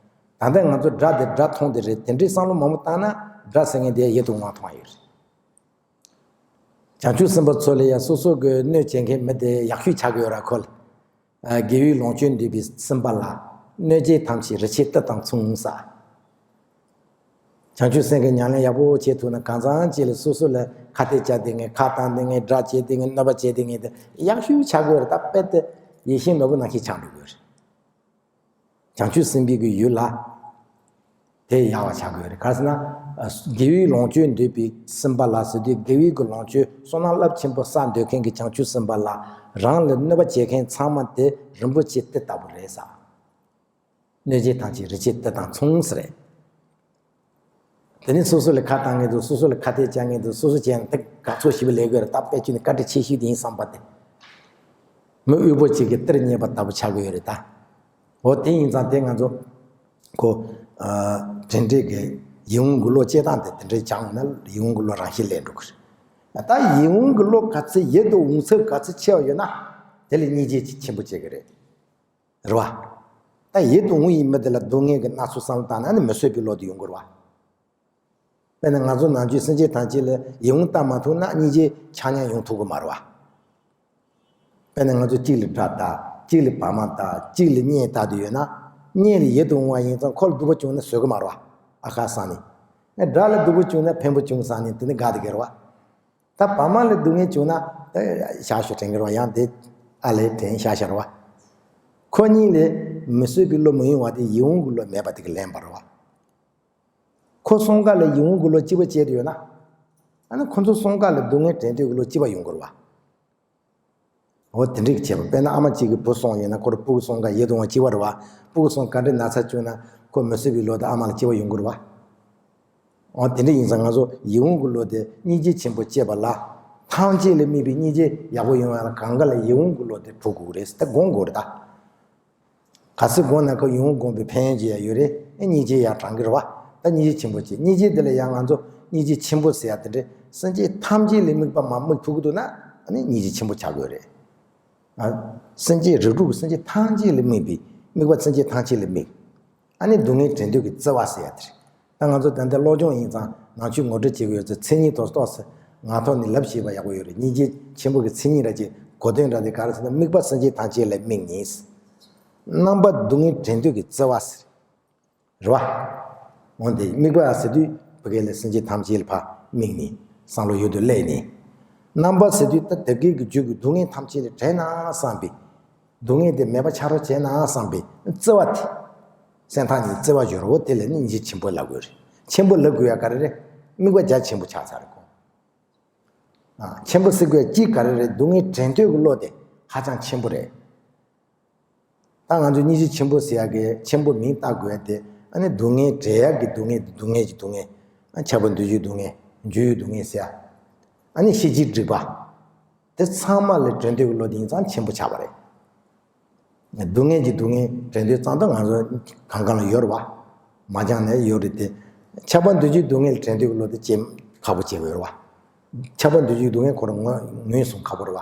ད་ལྟ་ང་ཚོ་དགྲ་དེ་དགྲ་མཐོང་དེ་རེད། དེ་འདྲའི་བསམ་བློ་མང་པོ་བཏང་ན་དགྲ་ཟེར་མཁན་དེ་ཡིད་དུ་འོང་བ་མཐོང་ཡོད་རེད། བྱང་ཆུབ་སེམས་དཔའ་ཚོ་ལ་ཡང་སོ་སོ་གི་གནོད་བྱེད་མཁན་མི་དེ་ཡག་ཤོས་ཆགས་ཀྱི་ཡོད་ར་ཁོ་ལ། དགེ་བའི་ལོངས་སྤྱོད་འདོད་པའི་སེམས་པ་ལ། གནོད་བྱེད་ཐམས་ཅད་རི་ཆད་གཏུབ་དང་མཚུངས་ས། བྱང་ཆུབ་སེམས་ཀྱི་ཉམས་ལེན་ཡག་པོ་བྱེད་ཐུབ་ན་གང་ཟག་ཅིག་ལ་སོ་སོ་ལ་ཁ་གཏད་བཅག་བསྡད་མཁན་ཁ་བཏང་བསྡད་མཁན་དགྲ་བྱེད་བསྡད་མཁན་གནོད་པ་བྱེད་བསྡད་མཁན་དེ་ཡག་ཤོས་ཆགས་ཀྱི་ཡོད་རེད། ད་དཔེ་དེ་ཡིད་བཞིན་ནོར་བུ་ནང་བཞིན་ཆགས་འགྲོ་གི་ཡོད་རེད། བྱང་ཆུབ་སེམས་དཔའི་གི་ཡུལ་ལ་དེ་ཡག་པ་ཆགས་ཀྱི་ཡོད་རེད། ག་རེ་ཟེར་ན། དགེ་བའི་ལོངས་སྤྱོད་འདོད་པའི་སེམས་པ་ལ་ཟེར་དུས་དགེ་བའི་གི་ལོངས་སྤྱོད་བསོད་ནམས་རླབས་ཆེན་པོ་བསགས་འདོད་མཁན་གྱི་བྱང་ཆུབ་སེམས་དཔའ་ལ་རང་ལ་གནོད་པ་བྱེད་མཁན་ཚང་མ་དེ་རིན་པོ་ཆེ་དེ་ལྟ་བུ་རེད་ས། གནོད་བྱེད་ཐམས་ཅད་རི་ཆད་གཏུབ་དང་མཚུངས་ཟེར་རེད། དེ་ནི་སོ་སོ་ལ་ཁ་བཏང་མཁན་དང་སོ་སོ་ལ་ཁ་གཏད་བཅག་མཁན་དང་སོ་སོ་བྱས་ན་དེ་དགའ་ཚོར་ཞེ་པོ་ལས་དགོས་རེད། ད་དཔེ་བྱས་ན་བཀའ་དྲིན་ཆེ་ཤོས་དེ་ཡིན་བསམ་པ་དེ། མི་དབུལ་པོ་ཅིག་གི་གཏེར་རྙེད་པ་ལྟ་བུ་ཆགས་ཀྱི་ཡོད་རེད་ད། འོ་དེ་ཡིན་ཙང་དེ་ང་ཚོ་ཁོ། ཨ། དྲིན་དྲན་གྱི་ཡིད་འོང་གི་བློ་སྐྱེ་སྟངས་དེ་དེ་འདྲའི་སྦྱངས་ན་ཡིད་འོང་གི་བློ་རང་བཞིན་སླེབས་འགྲོ་གི་རེད། ད་ཡིད་འོང་གི་བློ་ག་ཚོད་ཡིད་དུ་འོང་ཚད་ག་ཚོད་ཆེ་བ་ཡོད་ན་དེ་ལ་སྙིང་རྗེ་ཆེན་པོ་སྐྱེ་གི་རེད། རེད་བ། ད་ཡིད་དུ་འོང་ཡི་མི་དེ་ལ་སྡུག་བསྔལ་གྱི་སྣ་ཚོགས་བསམ་བློ་བཏང་ན་ནི་མི་བཟོད་པའི་བློ་དེ་ཡོང་གི་རེད་བ། དཔེར་ན་ང་ཚོ་ནམ་རྒྱུན་སེམས་ཅན་ཐམས་ཅད་ལ་ཡིད་འོང་བཏང་མ་ཐུབ་ན་སྙིང་རྗེ་ཆ་མཉམ་ཡོང་ཐུབ་ཀྱི་མ་རེད་བ། དཔེར་ན་ང་ཚོ་གཅིག་ལ་དགྲ་ལྟ། གཅིག་ལ་བ་མ་ལྟ། གཅིག་ལ་གཉེན་ལྟ་དུ་ཡོད་ན། གཉེན་ལ་ཡིད་དུ་འོང་བ་ཡིན་ཙང་ཁོ་ལ་སྡུག་པོ་བྱུང་ན་བཟོད་ཀྱི་མ་རེད་བ། ཨ་ཁ་སང་ནི། དགྲ་ལ་སྡུག་པོ་བྱུང་ན་ཕན་པོ་བྱུང་སང་ནི་དེ་ནི་དགའ་བསྡད་ཀྱི་རེད་བ། ད་བ་མ་ལ་སྡུག་བསྔལ་བྱུང་ན་ད་ཤ་ཤོ་དྲན་གྱི་རེད་བ། ཡང་དེ་ཨ་ལས་དྲན་ཤ་ཤ་རེད་བ། ཁོ་གཉིས་ལས་མི་བཟོད་པའི་བློ་མི་ཡོང་བ་དེ་ཡིད་འོང་གི་བློ་མེད་པ་དེ་གིས་ལན་པ་རེད་བ། ཁོ་གསུམ་ཀ་ལ་ཡིད་འོང་གི་བློ་གཅིག་པ་སྐྱེས་ཡོད་ན། ཨ་ནི་ཁོ་ཚོ་གསུམ་ཀ་ལ་སྡུག་བསྔལ་དྲན་འདོད་ཀྱི་བློ་གཅིག་པ་ཡོང་དགོས་རེད་བ། འོ་དེ་འདྲ་གི་བྱས་པ། དཔེར་ན་ཨ་མ་གཅིག་གི་བུ་གསུམ་ཡོད་ན་ཁོ་རང་སྤུ་གུ་གསུམ་ཀ་ཡིད་དུ་འོང་བ་གཅིག་པ་རེད་བ། སྤུ་གུ་གསུམ་ག་འདྲའི་ན་ཚ་བྱུང་ན་ཁོ་མི་བཟོད་པའི་བློ་དེ་ཨ་མ་ལ་གཅིག་པ་ཡོང་དགོས་རེད་བ། འོ་དེ་འདྲ་ཡིན་ཙང་ང་ཚོ་ཡིད་འོང་གི་བློ་དེ་སྙིང་རྗེ་ཆེན་པོ་སྐྱེས་པ་ལ། ཐམས་ཅད་ལ་དམིགས་པའི་སྙིང་རྗེ་ཡག་པོ་ཡོང་བ་ལ་གང་ག་ལ་ཡིད་འོང་གི་བློ་དེ་འགྲོ་དགོས་རེད་ཟེར་ད་དགོངས་དགོས་རེད་ད། གལ་སྲིད་དགོངས་ན་ཁོ་ཡིད་འོང་སྒོམ་པའི་ཕན་ཡོན་ཅིག་ཡང་ཡོད་རེད། ཨེ་སྙིང་རྗེ་ཡང་དྲང་གི་རེད་བ། ད་སྙིང་རྗེ་ཆེན་པོ་ཅིག་སྙིང་རྗེ་དེ་ལ་ཡང་ང་ཚོ་སྙིང་རྗེ་ཆེན་པོ་ཟེར་ཡ་དེ་འདྲ་སེམས་ཅན་ཐམས་ཅད་ལ་དམིགས་པ་མ་དམིགས་ཐུབ་ཀྱི་འདུག་ན་ཨ་ནི་སྙིང་རྗེ་ཆེན་པོ་ཆགས་དགོས་རེད། ཨ། སེམས་ཅན་རིགས་དྲུག་གི་སེམས་ཅན་ཐམས་ཅད་ལ་དམིགས་པའི་དམིགས་པ་སེམས་ཅན་ཐམས་ཅད་ལ་དམིགས། ཨ་ནི་སྡུག་བསྔལ་དྲན་འདོད་ཀྱི་བརྩེ་བ་ཟེར་ཡ་དེ་རེད། ད་ང་ཚོ་ད་ལྟ་སློབ་སྦྱོང་ཡིན་ཙང་ནང་ཆོས་ངོ་སྤྲོད་བྱེད་ཀྱི་ཡོད་ཚེ་མཚན་ཉིད་དོ་ཏོག་ཙམ་ངག་ཐོག་ནས་ལབ་ཤེས་པ་ཡག་པོ་ཡོད་རེད། སྙིང་རྗེ་ཆེན་པོ་གི་མཚན་ཉིད་ར་ཅིག་གོ་དོན་ར་དེ་ག་རེ་ཟེར་ན་དམིགས་པ་སེམས་ཅན་ཐམས་ཅད་ལ་དམིགས་ནས། རྣམ་པ་སྡུག་བསྔལ་དྲན་འདོད་ཀྱི་བརྩེ་བ་ཟེར། རེད་བ། འོན་ཏེ་དམིགས་པ་ཟེར་དུས་ཕ་གི་ལ་སེམས་ཅན་ཐམས་ཅད་ལ་ཕར་དམིགས་ནས་བསམ་བློ་ཡུལ་དུ་སླེབས་ནས། རྣམ་པ་ཟེར་དུས་ད་དེ་གའི་གི་རྒྱུད་ཀྱི་སྡུག་བསྔལ་ཐམས་ཅད་ལ་དྲན་ན་བསམ་པའི། སྡུག་བསྔལ་དེ་མེད་པ་ཆགས་རོགས་བྱས་ན་བསམ་པའི་བརྩེ་བ་དེ། སེམས་ཐག་ཉེ་བརྩེ་བ་སྦྱོར་བ་དེ་ལ་ནི་སྙིང་རྗེ་ཆེན་པོ་ལབ་དགོས་རེད། ཆེན་པོ་ལབ་དགོས་ཡ་ག་རེ་རེད། དམིགས་པ་རྒྱ་ཆེན་པོ་ཆགས་ཚར་གོ། ཨ། ཆེན་པོ་ཟེར་དགོས་ཡ་གཅིག་ག་རེ་རེད། སྡུག་བསྔལ་དྲན་འདོད་ཀྱི་བློ་དེ་ཧ་ཅང་ཆེན་པོ་རེད། ད་ང་ཚོས་སྙིང་རྗེ་ཆེན་པོ་ཟེར་ཡ་གི་ཆེན་པོ་མིང་བཏགས་དགོས་ཡ་དེ་ཨ་ནི་སྡུག་བསྔལ་འབྲེལ་ཡག་གི་སྡུག་བསྔལ་དེ་སྡུག་བསྔལ་གྱི་སྡུག་བསྔལ། ཨ། ཁྱབ་པ་འདུ་བྱེད་སྡུག་བསྔལ། འབྱུང་བའི་སྡུག་བསྔལ་ཟེར་ཡ། ཨ་ནི་ཤེས་བྱའི་སྒྲིབ་པ། དེ་ཚང་མ་ལས་དྲན་འདོད་ཀྱི་བློ་དེ་ཡིན་ཙང་ཆེན་པོ་ཆགས་པ་རེད། སྡུག་བསྔལ་གྱི་སྡུག་བསྔལ་དྲན་འདོད་ཙང་ད་ང་ཚོ་གང་གང་ལ་ཡོད་རེད་བ། མ་སྦྱངས་ནས་ཡོད་རེད་དེ། ཁྱབ་པ་འདུ་བྱེད་སྡུག་བསྔལ་དྲན་འདོད་ཀྱི་བློ་དེ་ཇེ་ཁག་པོ་བྱེད་དགོས་རེད་བ། ཁྱབ་པ་འདུ་བྱེད་སྡུག་བསྔལ་ཁོ་རང་ངོས་ངོས་བཟུང་ཁག་པོ་རེད་བ།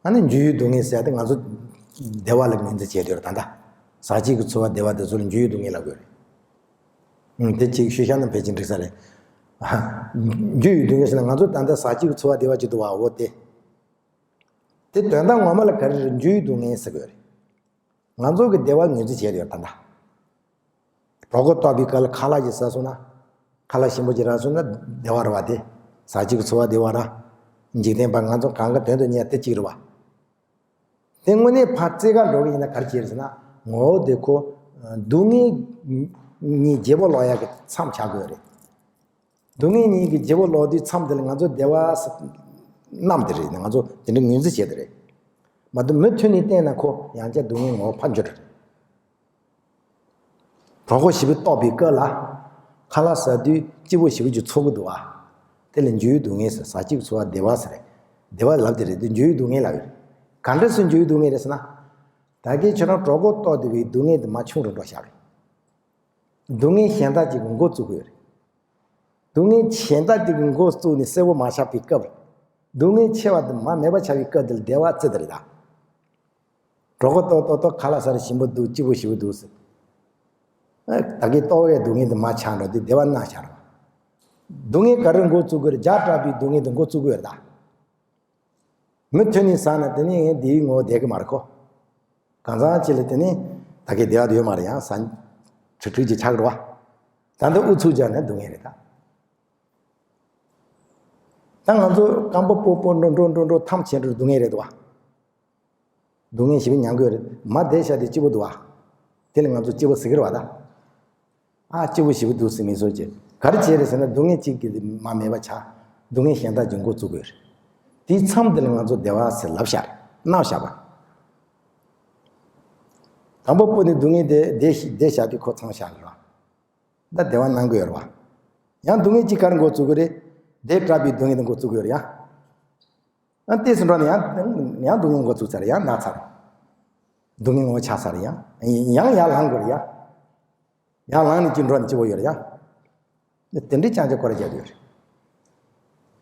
ཨ་ནི་འབྱུང་བའི་སྡུག་བསྔལ་ཟེར་ཡ་དེ་ང་ཚོ་བདེ་བ་ལ་ངོས་འཛིན་བྱས་ཡོད་རེད་ད་ལྟ། ཟག་བཅས་ཀྱི་ཚོར་བ་བདེ་བ་དེ་ཚོ་ལ་འབྱུང་བའི་སྡུག་བསྔལ་ལབ་དགོས་རེད། ཨང་། དེ་གཅིག་ཤོད་བཞག་ན་ཕལ་ཆེར་འགྲིག་ས་རེད། འབྱུང་བའི་སྡུག་བསྔལ་ཟེར་ན་ང་ཚོ་ད་ལྟ་ཟག་བཅས་ཀྱི་ཚོར་བ་བདེ་བ་ཅིག་འདུག་བ། འོ་དེ། དེ་དོན་དག་ངོ་མ་ལ་ག་རེ་རེད། འབྱུང་བའི་སྡུག་བསྔལ་ཟེར་དགོས་རེད། ང་ཚོ་གི་བདེ་བ་ངོས་འཛིན་བྱས་ཡོད་ད་ལྟ། གྲོད་ཁོག་ལྟོགས་པའི་སྐབས་ལ་ཁ་ལག་ཅིག་ཟ་སོང་ན། ཁ་ལག་ཞིམ་པོ་ཅིག་རག་སོང་ན་བདེ་བ་རེད་བ་དེ། ཟག་བཅས་ཀྱི་ཚོར་བ་བདེ་བ་ར། འཇིག་རྟེན་པ་ང་ཚོ་གང་ག་དོན་དུ་གཉེར་དེ་གཅིག་རེད་བ། དེ་དངོས་གནས་ཕར་རྩེ་ག་འགྲོ་གི་ཡིན་ན་ག་རེ་བྱེད་རེད་ཟེར་ན། ངོ་བོ་དེ་ཁོ། སྡུག་བསྔལ་གཉིས་བརྗེ་པོ་ལོག་ཡག་གི་མཚམས་ཆགས་དགོས་རེད། སྡུག་བསྔལ་གཉིས་ཀྱི་བརྗེ་པོ་ལོག་དུས་མཚམས་དེ་ལ་ང་ཚོ་བདེ་བ་ཟེར་རྣམས་དེ་རེད། ང་ཚོ་དེ་འདྲ་ངོས་འཛིན་བྱས་དེ་རེད། མ་གཏོགས་མུ་མཐུད་ནས་བལྟས་ན་ཁོ་ཡང་བསྐྱར་སྡུག་བསྔལ་ངོ་བོ་ཕར་འགྱུར་རེད། གྲོད་ཁོག་ཞེ་པོ་ལྟོགས་པའི་སྐབས་ལ། ཁ་ལག་ཟ་དུས་སྐྱིད་པོ་ཞེ་པོ་ཅིག་ཚོར་གི་འདུག་བ། དེ་ལ་འབྱུང་བའི་སྡུག་བསྔལ་ཟེར། ཟག་བཅས་ཀྱི་ཚོར་བ་བདེ་བ་ཟེར། བདེ་བ་ལབ་དེ་རེད་དེ་འབྱུང་བའི་སྡུག་བསྔལ་ལབ་ཡོད། ག་འདྲ་སེ་འབྱུང་བའི་སྡུག་བསྔལ་རེད་ཟེར་ན། ད་གིན་ཁྱོད་རང་གྲོད་ཁོག་ལྟོགས་བསྡད་པའི་སྡུག་བསྔལ་དེ་མར་ཆུང་རུ་འགྲོ་ སྡུག་བསྔལ་གཞན་དག་ཅིག་གི་འགོ་བཙུགས་ཀྱི་ཡོད་རེད། སྡུག་བསྔལ་གཞན་དག་ཅིག་གི་འགོ་བཙུགས་ནས་གསལ་པོ་མ་ཆགས་པའི་སྐབས། སྡུག་བསྔལ་ཆེ་བ་དེ་མར་མེད་པ་ཆགས་པའི་སྐབས་དེ་ལ་བདེ་བ་བརྩི་དེ་རེད་ད། གྲོད་ཁོག་ལྟོགས་ལྟོགས་ལྟོགས། ཁ་ལག་ཟ་རེ་ཞིམ་པོ་འདུག་སྐྱིད་པོ་ཞེ་པོ་འདུག་ཟེར། ད་གིན་ལྟོགས་པའི་སྡུག་བསྔལ་དེ་མར་ཆགས་འགྲོ་དུས་བདེ་བ་མནར་ཆགས་འགྲོ། སྡུག་བསྔལ་ག་རེ་འགོ་བཙུགས་ཀྱི་རེད། བརྒྱ་སྐྲག་པའི་སྡུག་བསྔལ་དེ་འགོ་བཙུགས་ཀྱི་ཡོད་རེད་ད། མུ་མཐུད་ནས་ཟ་ན་དེ་ནི་ངས་བདེ་བའི་ངོ་བོ་བསྡད་ཀྱི་མ་རེད་ཁོ། གང་ཟག་ཅིག་ལ་དེ་ནི་ད་གིན་བདེ་བ་དེ་ཡོད་མ་རེད། ཡང་ཟ་ཁྲིག་ཁྲིག་ཅིག་ཆགས་འགྲོ་བ། ད་འདི་ཨུ་ཚུགས་རྒྱག་ན་སྡུག་བསྔལ་རེད་ད། ད་ང་ཚོ་རྐང་པ་སྤོ་སྤོ་འགྲོ་འགྲོ་འགྲོ་འགྲོ་ཐམས་ཅད་འགྲོ་སྡུག་བསྔལ་རེད་དོ། སྡུག་བསྔལ་ཞེ་པོ་མྱང་གི་ཡོད་རེད། མར་བསྡད་བཞག་དེ་སྐྱིད་པོ་འདུག་བ། དེ་ལ་ང་ཚོ་སྐྱིད་པོ་ཟེར་གི་རེད་བ་ད། ཨ་སྐྱིད་པོ་ཞེ་པོ་འདུག་ཟེར་མི་བཟོ་བྱེད། ག་རེ་བྱས་རེད་ཟེར་ན་སྡུག་བསྔལ་གཅིག་གིས་མར་མེད་པ་ཆགས། སྡུག་བསྔལ་གཞན་དག་ཅིག་འགོ་བཙུགས་ཀྱི་ཡོད་རེད། དེའི་མཚམས་དེ་ལ་ང་ཚོ་བདེ་བ་ཟེར་ལབ་བཞག་རེད། གནང་བཞག་པ། དང་པོ་སྤོ་ནས་སྡུག་བསྔལ་དེ་བསྡད་བཞག་དུས་ཁོ་ཚང་བཞག་རེད་བ། ད་བདེ་བ་གནང་གི་ཡོད་རེད་བ། ཡང་སྡུག་བསྔལ་གཅིག་ག་རེ་འགོ་བཙུགས་ཀྱི་རེད། བདེ་སྐྲག་པའི་སྡུག་བསྔལ་དེ་འགོ་བཙུགས་ཀྱི་ཡོད་རེད་ཡ། ཡང་ལྟས་སུ་འགྲོ་ནས་ཡང་ཡང་སྡུག་བསྔལ་འགོ་བཙུགས་ཚར་ཡང་ན་ཚར། སྡུག་བསྔལ་ངོ་ཆགས་ཚར་ཡང་ཡང་ཡར་ལངས་དགོས་རེད་ཡ། ཡར་ལངས་ནས་ཅི་འགྲོ་ནས་ཅི་བོ་ཡོད་རེད་ཡ། དེ་འདྲའི་ཅང་ཅང་སྐོར་ར་རྒྱག་ཡོད་རེད།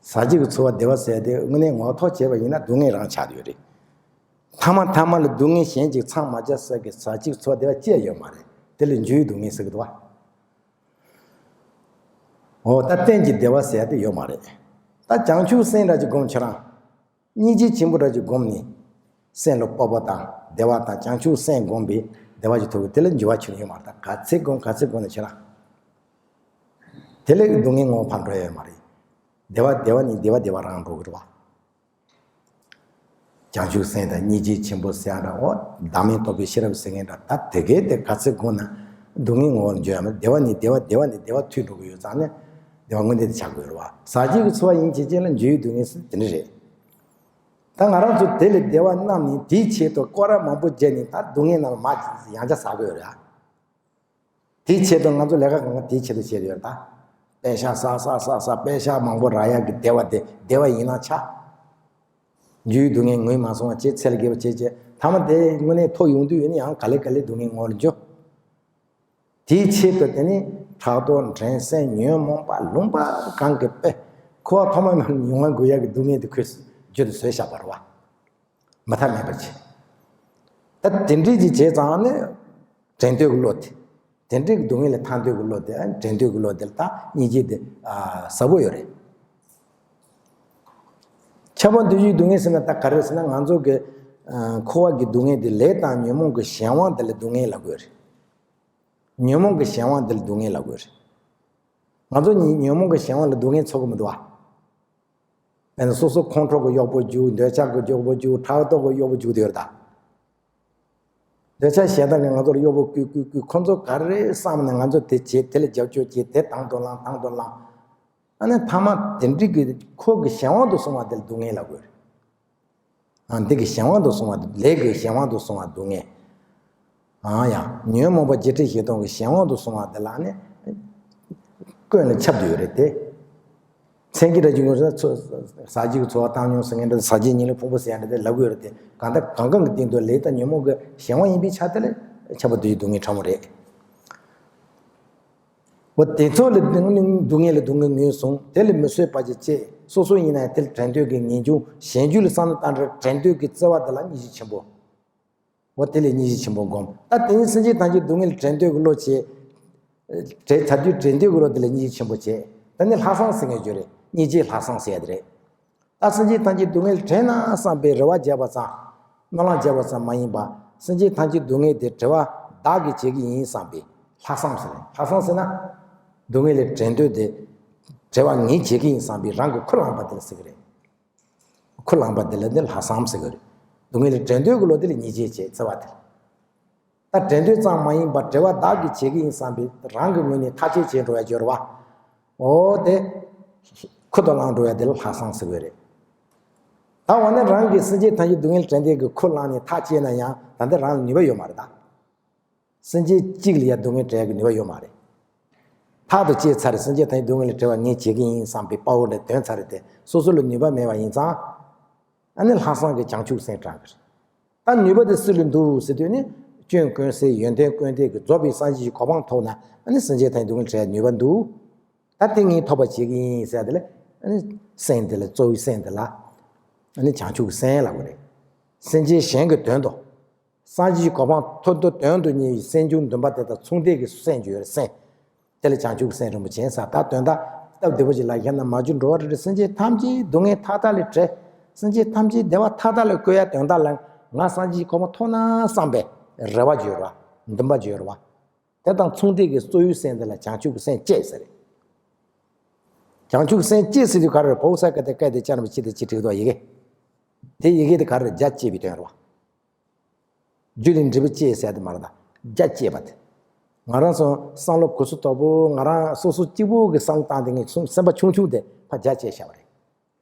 ཟ་བྱེད་ཀྱི་ཚོར་བ་བདེ་བ་ཟེར་དེ་དངོས་གནས་ངོ་ཐོག་བྱས་པ་ཡིན་ན་སྡུག་བསྔལ་རང་ཆགས་ཡོད་རེད། ཐ་མ་ཐ་མ་ལ་སྡུག་བསྔལ་གཞན་གཅིག་ཚང་མ་བྱ་ས་གི་ཟ་བྱེད་ཀྱི་ཚོར་བ་བདེ་བ་ཅི་ཡང་ཡོད་མ་རེད། དེ་ལ་འཇུ་བའི་སྡུག་བསྔལ་ཟེར་གི་འདུག་བ། འོ་ད་གཏན་གྱི་བདེ་བ་ཟེར་ཡ་དེ་ཡོད་མ་རེད། ད་བྱང་ཆུབ་སེམས་འདྲ་ཅིག་སྒོམ་ཁྱེད་རང་། སྙིང་རྗེ་ཆེན་པོ་འདྲ་ཅིག་སྒོམ་ནས། སེམས་ལ་སྤོབས་པ་དང་བདེ་བ་དང་བྱང་ཆུབ་སེམས་སྒོམ་པས་བདེ་བ་ཅིག་ཐོབ་གི། དེ་ལ་འགྱུར་བ་ཁྱོན་ཡོད་མ་རེད། ད་ག་ཚད་སྒོམ་ག་ཚད་སྒོམ་ན་ཁྱེད་རང་། དེ་ལས་སྡུག་བསྔལ་ངོ་བོ་ཕར་འགྲོ་ཡ་ཡོད་མ་རེད། བདེ་བ་བདེ་བ་ནི་བདེ་བ་བདེ་བ་རང་འགྲོ་གི་རེད་བ། བྱང་ཆུབ་སེམས་དང་སྙིང་རྗེ་ཆེན་པོ་ཟེར་ཡ་འདྲ། འོ་བདག་མེད་རྟོགས་པའི་ཤེས་རབ་ཟེར་མཁན་འདྲ། ད་དེ་གའི་དེ་ག་ཚོད་སྒོམ་ན་སྡུག་བསྔལ་ངོ་བོར་འགྱུར་ཡ་མེད། བདེ་བ་ནི་བདེ་བ་བདེ་བ་ནི་བདེ་བ་ཐུག་འགྲོ་གི་ཡོད་ཙང་ནས་བདེ་བ་དངོས་འདི་དེ་ཆགས་དགོས་རེད་བ། ཟ་བྱེད་ཀྱི་ཚོར་བ་ཡིན་བྱེད་ཅན་ལ་འཇུ་བའི་སྡུག་བསྔལ་ཟེར་དེ་འདྲ་རེད། ད་ང་རང་ཚོ་དེ་ལས་བདེ་བ་བསྣམས་ནས་དེའི་ཆེད་དུ་སྐོར་ར་མང་པོ་བརྒྱབ་ནས་ད་སྡུག་བསྔལ་ནང་ལ་མར་ཡང་བསྐྱར་ཟ་དགོས་རེད་ཨ། དེའི་ཆེད་དུ་ང་ཚོ་ལས་ཀ་གང་ག་དེའི་ཆེད་དུ་བྱས་ཡོད་ད། པད་ཤག་ས་ས་ས་ས་པད་ཤག་མང་པོ་རག་ཡག་གི་བདེ་བ་དེ་བདེ་བ་ཡིན་ན་ཆ། འཇུ་བའི་སྡུག་བསྔལ་ངོས་མ་སོང་བ་བྱས་ཚེ་ལ་དགེ་བ་བྱས་བྱས་ཐ་མ་དེ་དངོས་གནས་ཐོབ་ཡོང་དུས་ཡིན་ན་ཡང་ག་ལེ་ག་ལེ་སྡུག་བསྔལ་ངོ་བོར་འགྱུར། དེའི་ཆེད་དུ་དེ་ནི་ཕྲག་དོག་འགྲན་སེམས་ཉོན་མོངས་པ་ལུང་པ་གང་གི་དཔེ་ཁོ་བ་ཐོག་མ་མྱོང་བ་དགོས་ཡག་གི་སྡུག་བསྔལ་དེ་ཁོས་རྒྱུ་དུ་བཟོས་བཞག་པ་རེད་བ། མི་ཐབས་མེད་པར་བྱེད། ད་དེ་འདྲའི་ཅིག་བྱས་ཙང་ནི་དྲན་འདོད་ཀྱི་བློ་དེ། དེ་འདྲའི་སྡུག་བསྔལ་ལས་ཐར་འདོད་ཀྱི་བློ་དེ། དྲན་འདོད་ཀྱི་བློ་དེ་ལ་ད་སྙིང་རྗེ་དེ་ཟབ་པོ་ཡོད་རེད། ཁྱབ་པ་འདུ་བྱེད་སྡུག་བསྔལ་ཟེར་ན་ད་ག་རེ་ཟེར་ན་ང་ཚོ་གི་འཁོར་བ་གི་སྡུག་བསྔལ་དེ་ལས་དང་ཉོན་མོངས་ཀྱི་གཞན་དབང་དེ་ལ་སྡུག་བསྔལ་ལབ་དགོས་རེད། ཉོན་མོངས་ཀྱི་གཞན་དབང་དེ་ལ་སྡུག་བསྔལ་ལབ་དགོས་རེད། ང་ཚོ་ཉོན་མོངས་ཀྱི་གཞན་དབང་ལ་སྡུག་བསྔལ་ཚོར་གི་མི་འདུག་བ། དཔེར་ན་སོ་སོ་ཁོང་ཁྲོ་གི་གཡོག་པོ་རྒྱུག་འདོད་ཆགས་ཀྱི་གཡོག་པོ་རྒྱུག་ཕྲག་དོག་གི་གཡོག་པོ་རྒྱུག་བསྡད་ཡོད་རེད་ད། འདོད་ཆགས་ཞེ་སྡང་གིས་ང་ཚོར་གཡོག་པོ་བསྐུལ་བསྐུལ་བསྐུལ། ཁོ་ཚོ་ག་རེ་བསམ་ནས་ང་ཚོ་དེ་བྱེད། དེ་ལ་རྒྱབ་སྐྱོར་བྱེད། དེ་དང་དུ་བླངས་དང་དུ་བླངས། ཨ་ནི་ཐ་མ་དེ་འདྲའི་གི་ཁོ་གི་གཞན་དབང་དུ་སོང་བ་དེ་ལ་སྡུག་བསྔལ་ལབ་དགོས་རེད། ཨ་འདི་གི་གཞན་དབང་དུ་སོང་བ་དེ་ལས་ཀྱི་གཞན་དབང་དུ་སོང་བ་སྡུག་བསྔལ། ཨང་ཡང་ཉོན་མོངས་པ་བརྒྱད་ཁྲི་བཞི་སྟོང་གི་གཞན་དབང་དུ་སོང་བ་དེ་ལ་ནི་ཀུན་ལ་ཁྱབ་བསྡད་ཡོད་རེད་དེ། མཚན་གྱི་སྒྲ་གཅིག་ངོས་ཟ་ཟ་བྱེད་ཀྱི་ཚོར་བ་བཏང་མྱོང་ཟེར་མཁན་འདྲ། ཟ་བྱེད་ཉིད་ལ་ཕུང་པོ་ཟེར་ཡ་འདྲ་དེ་ལབ་ཀྱི་ཡོད་རེད་དེ། གང་ལྟར་གང་གང་གི་སྟེང་དུ་ལས་དང་ཉོན་མོངས་ཀྱི་གཞན་དབང་ཡིན་པའི་ཆ་དེ་ལ་ཁྱབ་པ་འདུ་བྱེད་སྡུག་བསྔལ་ཕྲ་མོ་རེད། འོ་དེ་ཚོ་ལ་སྡུག་བསྔལ་ལ་སྡུག་བསྔལ་ངོས་བཟུང་། དེ་ལ་མི་བཟོད་པ་ཅིག་སྐྱེས། སོ་སོ་ཡིན་ན་ཡང་དེ་ལ་དྲན་འདོད་ཀྱི་ངེས་འབྱུང་། གཞན་རྒྱུད་ལ་བསམ་བློ་བཏང་འདྲ་དྲན་འདོད་ཀྱི་བརྩེ་བ་དེ་ལ་སྙིང་རྗེ་ཆེན་པོ། འོ་དེ་ལས་སྙིང་རྗེ་ཆེན་པོ་སྒོམ། ད་དེ་ནི་སེམས་ཅན་ཐམས་ཅད་སྡུག་བསྔལ་དྲན་འདོད་ཀྱི་བློ་བྱེད། དྲན་ཚ་དུས་དྲན་འདོད་ཀྱི་བློ་དེ་ལ་སྙིང་རྗེ་ཆེན་པོ་བྱེད། ད་ནི་ལྷག་བསམ་ཟེར་མཁན་བརྗོད་རེད། སྙིང་རྗེ་ལྷག་བསམ་ཟེར་ཡ་དེ་རེད། ད་སེམས་ཅན་ཐམས་ཅད་སྡུག་བསྔལ་དྲན་ན་བསམ་པའི་རེ་བ་བརྒྱབ་པ་ཙམ། སྨོན་ལམ་བརྒྱབ་པ་ཙམ་མ་ཡིན་པ། སེམས་ཅན་ཐམས་ཅད་སྡུག་བསྔལ་དེ་བྲལ་བ་བདག་གིས་བྱེད་ཀྱི་ཡིན་བསམ་པའི་ལྷག་བསམ་ཟེར་རེད། ལྷག་བསམ་ཟེར་ན། སྡུག་བསྔལ་ལས་བྲལ་འདོད་དེ་བྲལ་བ་ངས་བྱེད་ཀྱི་ཡིན་བསམ་པའི་རང་གི་ཁུར་བླངས་པ་དེ་ལ་ཟེར་གི་རེད། ཁུར་བླངས་པ་དེ་ལ་ནི་ལྷག་བསམ་ཟེར་གི་རེད། སྡུག་བསྔལ་ལས་བྲལ་འདོད་ཀྱི་བློ་དེ་ལ་སྙིང་རྗེ་བྱེད་བརྩེ་བ་དེ། ད་བྲལ་འདོད་ཙམ་མ་ཡིན་པར་བྲལ་བ་བདག་གིས་བྱེད་ཀྱི་ཡིན་བསམ་པའི་རང་གི་ངོས་ནས་ཐག་གཅོད་བྱེད་འགྲོ་ཡ་སྦྱོར་བ། འོ་དེ། ཁུར་དུ་བླངས་འགྲོ་ཡ་དེ་ལ་ལྷག་བསམ་ཟེར་གི་རེད། ད་འོ་ན་རང་གིས་སེམས་ཅན་ཐམས་ཅད་སྡུག་བསྔལ་བྲལ་འདོད་ཀྱི་ཁུར་བླངས་ནས་ཐག་བཅད་ན་ཡང་ད་ལྟ་རང་ལ་ནུས་པ་ཡོད་མ་རེད་ད། སེམས་ཅན་གཅིག་ལ་ཡང་སྡུག་བསྔལ་བྲལ་གྱི་ནུས་པ་ཡོད་མ་རེད། ཐག་དེ་བཅད་ཚར་རེད། སེམས་ཅན་ཐམས་ཅད་སྡུག་བསྔལ་ལས་བྲལ་བ་ངས་བྱེད་ཀྱི་ཡིན་བསམ་པའི་དཔའ་བོ་འདྲ་འདོན་ཚར་རེད་དེ། སོ་སོ་ལ་ནུས་པ་མེད་པ་ཡིན་ཙང་། ཨ་ནི་ལྷག་བསམ་གྱི་བྱང་ཆུབ་སེམས་དྲངས་ཀྱི་རེད། ད་ནུས་པ་དེ་སུ་ལ་འདུག་ཟེར་དུས་ནི། སྐྱོན་ཀུན་སེལ་ཡོན་ཏན་ཀུན་ལྡན་གྱི་རྫོགས་པའི་སངས་རྒྱས་ཀྱི་གོ་འཕང་ཐོབ་ན་ཨ་ནི་སེམས་ཅན་ཐམས་ཅད་སྡུག་བསྔལ་བྲལ་ནུས་པ་འདུག་ད་དེ་ངས་ཐོབ་པ་བྱེད་ཀྱི་ཡིན་ཟེར་དེ་ལ་ཨ་ནི་སེམས་དེ་ལ་གཙོ་བོའི་སེམས་དེ་ལ་ཨ་ནི་བྱང་ཆུབ་ཀྱི་སེམས་ལབ་དགོས་རེད། སེམས་ཅན་གཞན་གྱི་དོན་དུ། སངས་རྒྱས་ཀྱི་གོ་འཕང་ཐོབ་འདོད་དོན་དུ་གཉེར་བའི་སེམས་བྱུང་འདུན་པ་དེ་དང་མཚུངས་ལྡན་གྱི་སེམས་ཀྱི་ཡོད་རེད་སེམས། དེ་ལ་བྱང་ཆུབ་སེམས་རིན་པོ་ཆེ་ཟེར། ད་དོན་དག་སྟབས་བདེ་པོ་ཞིག་ལ་བཞག་ན་མ་གྱུར་འགྲོ་བ་རིགས་དྲུག་སེམས་ཅན་ཐམས་ཅད་སྡུག་བསྔལ་མཐའ་དག་ལས་བྲལ། སེམས་ཅན་ཐམས་ཅད་བདེ་བ་མཐའ་དག་ལ་བཀོད་ཡ་དོན་དག་ལ་ང་སངས་རྒྱས་ཀྱི་གོ་འཕང་ཐོབ་ན་བསམ་པའི་རེ་བ་ཅིག་ཡོད་རེད་བ། འདུན་པ་ཅིག་ཡོད་རེད་བ། དེ་དང་མཚུངས་ལྡན་གྱི་གཙོ་བོའི་སེམས་དེ་ལ་བྱང་ཆུབ་ཀྱི་སེམས་བསྐྱེད་ཟེར། བྱང་ཆུབ་ཀྱི་སེམས་བསྐྱེད་ཟེར་དུས་ག་རེ་རེད། བོད་ས་ཀ་དེ་སྐད་དེ་ཅར་མི་ཆི་དེ་ཅི་བྲིས་འདུག་ཡི་གེ། དེ་ཡི་གེ་དེ་ག་རེ་རེད། རྒྱ་བསྐྱེད་པའི་དོན་རེད་བ། རྒྱུ་ལས་འབྲས་བུ་སྐྱེ་ཟེར་དེ་མ་རེད་ད། རྒྱ་བསྐྱེད་པ་དེ། ང་རང་ཚོ་བསམ་བློ་གོ་ཚུལ་དོག་པོ་ང་རང་སོ་སོ་གཅིག་པུ་གི་བསམ་བློ་བཏང་དེ་ངས་སེམས་པ་ཆུང་ཆུང་དེ་ཕར་རྒྱ་བསྐྱེད་བཞག་པ་རེད།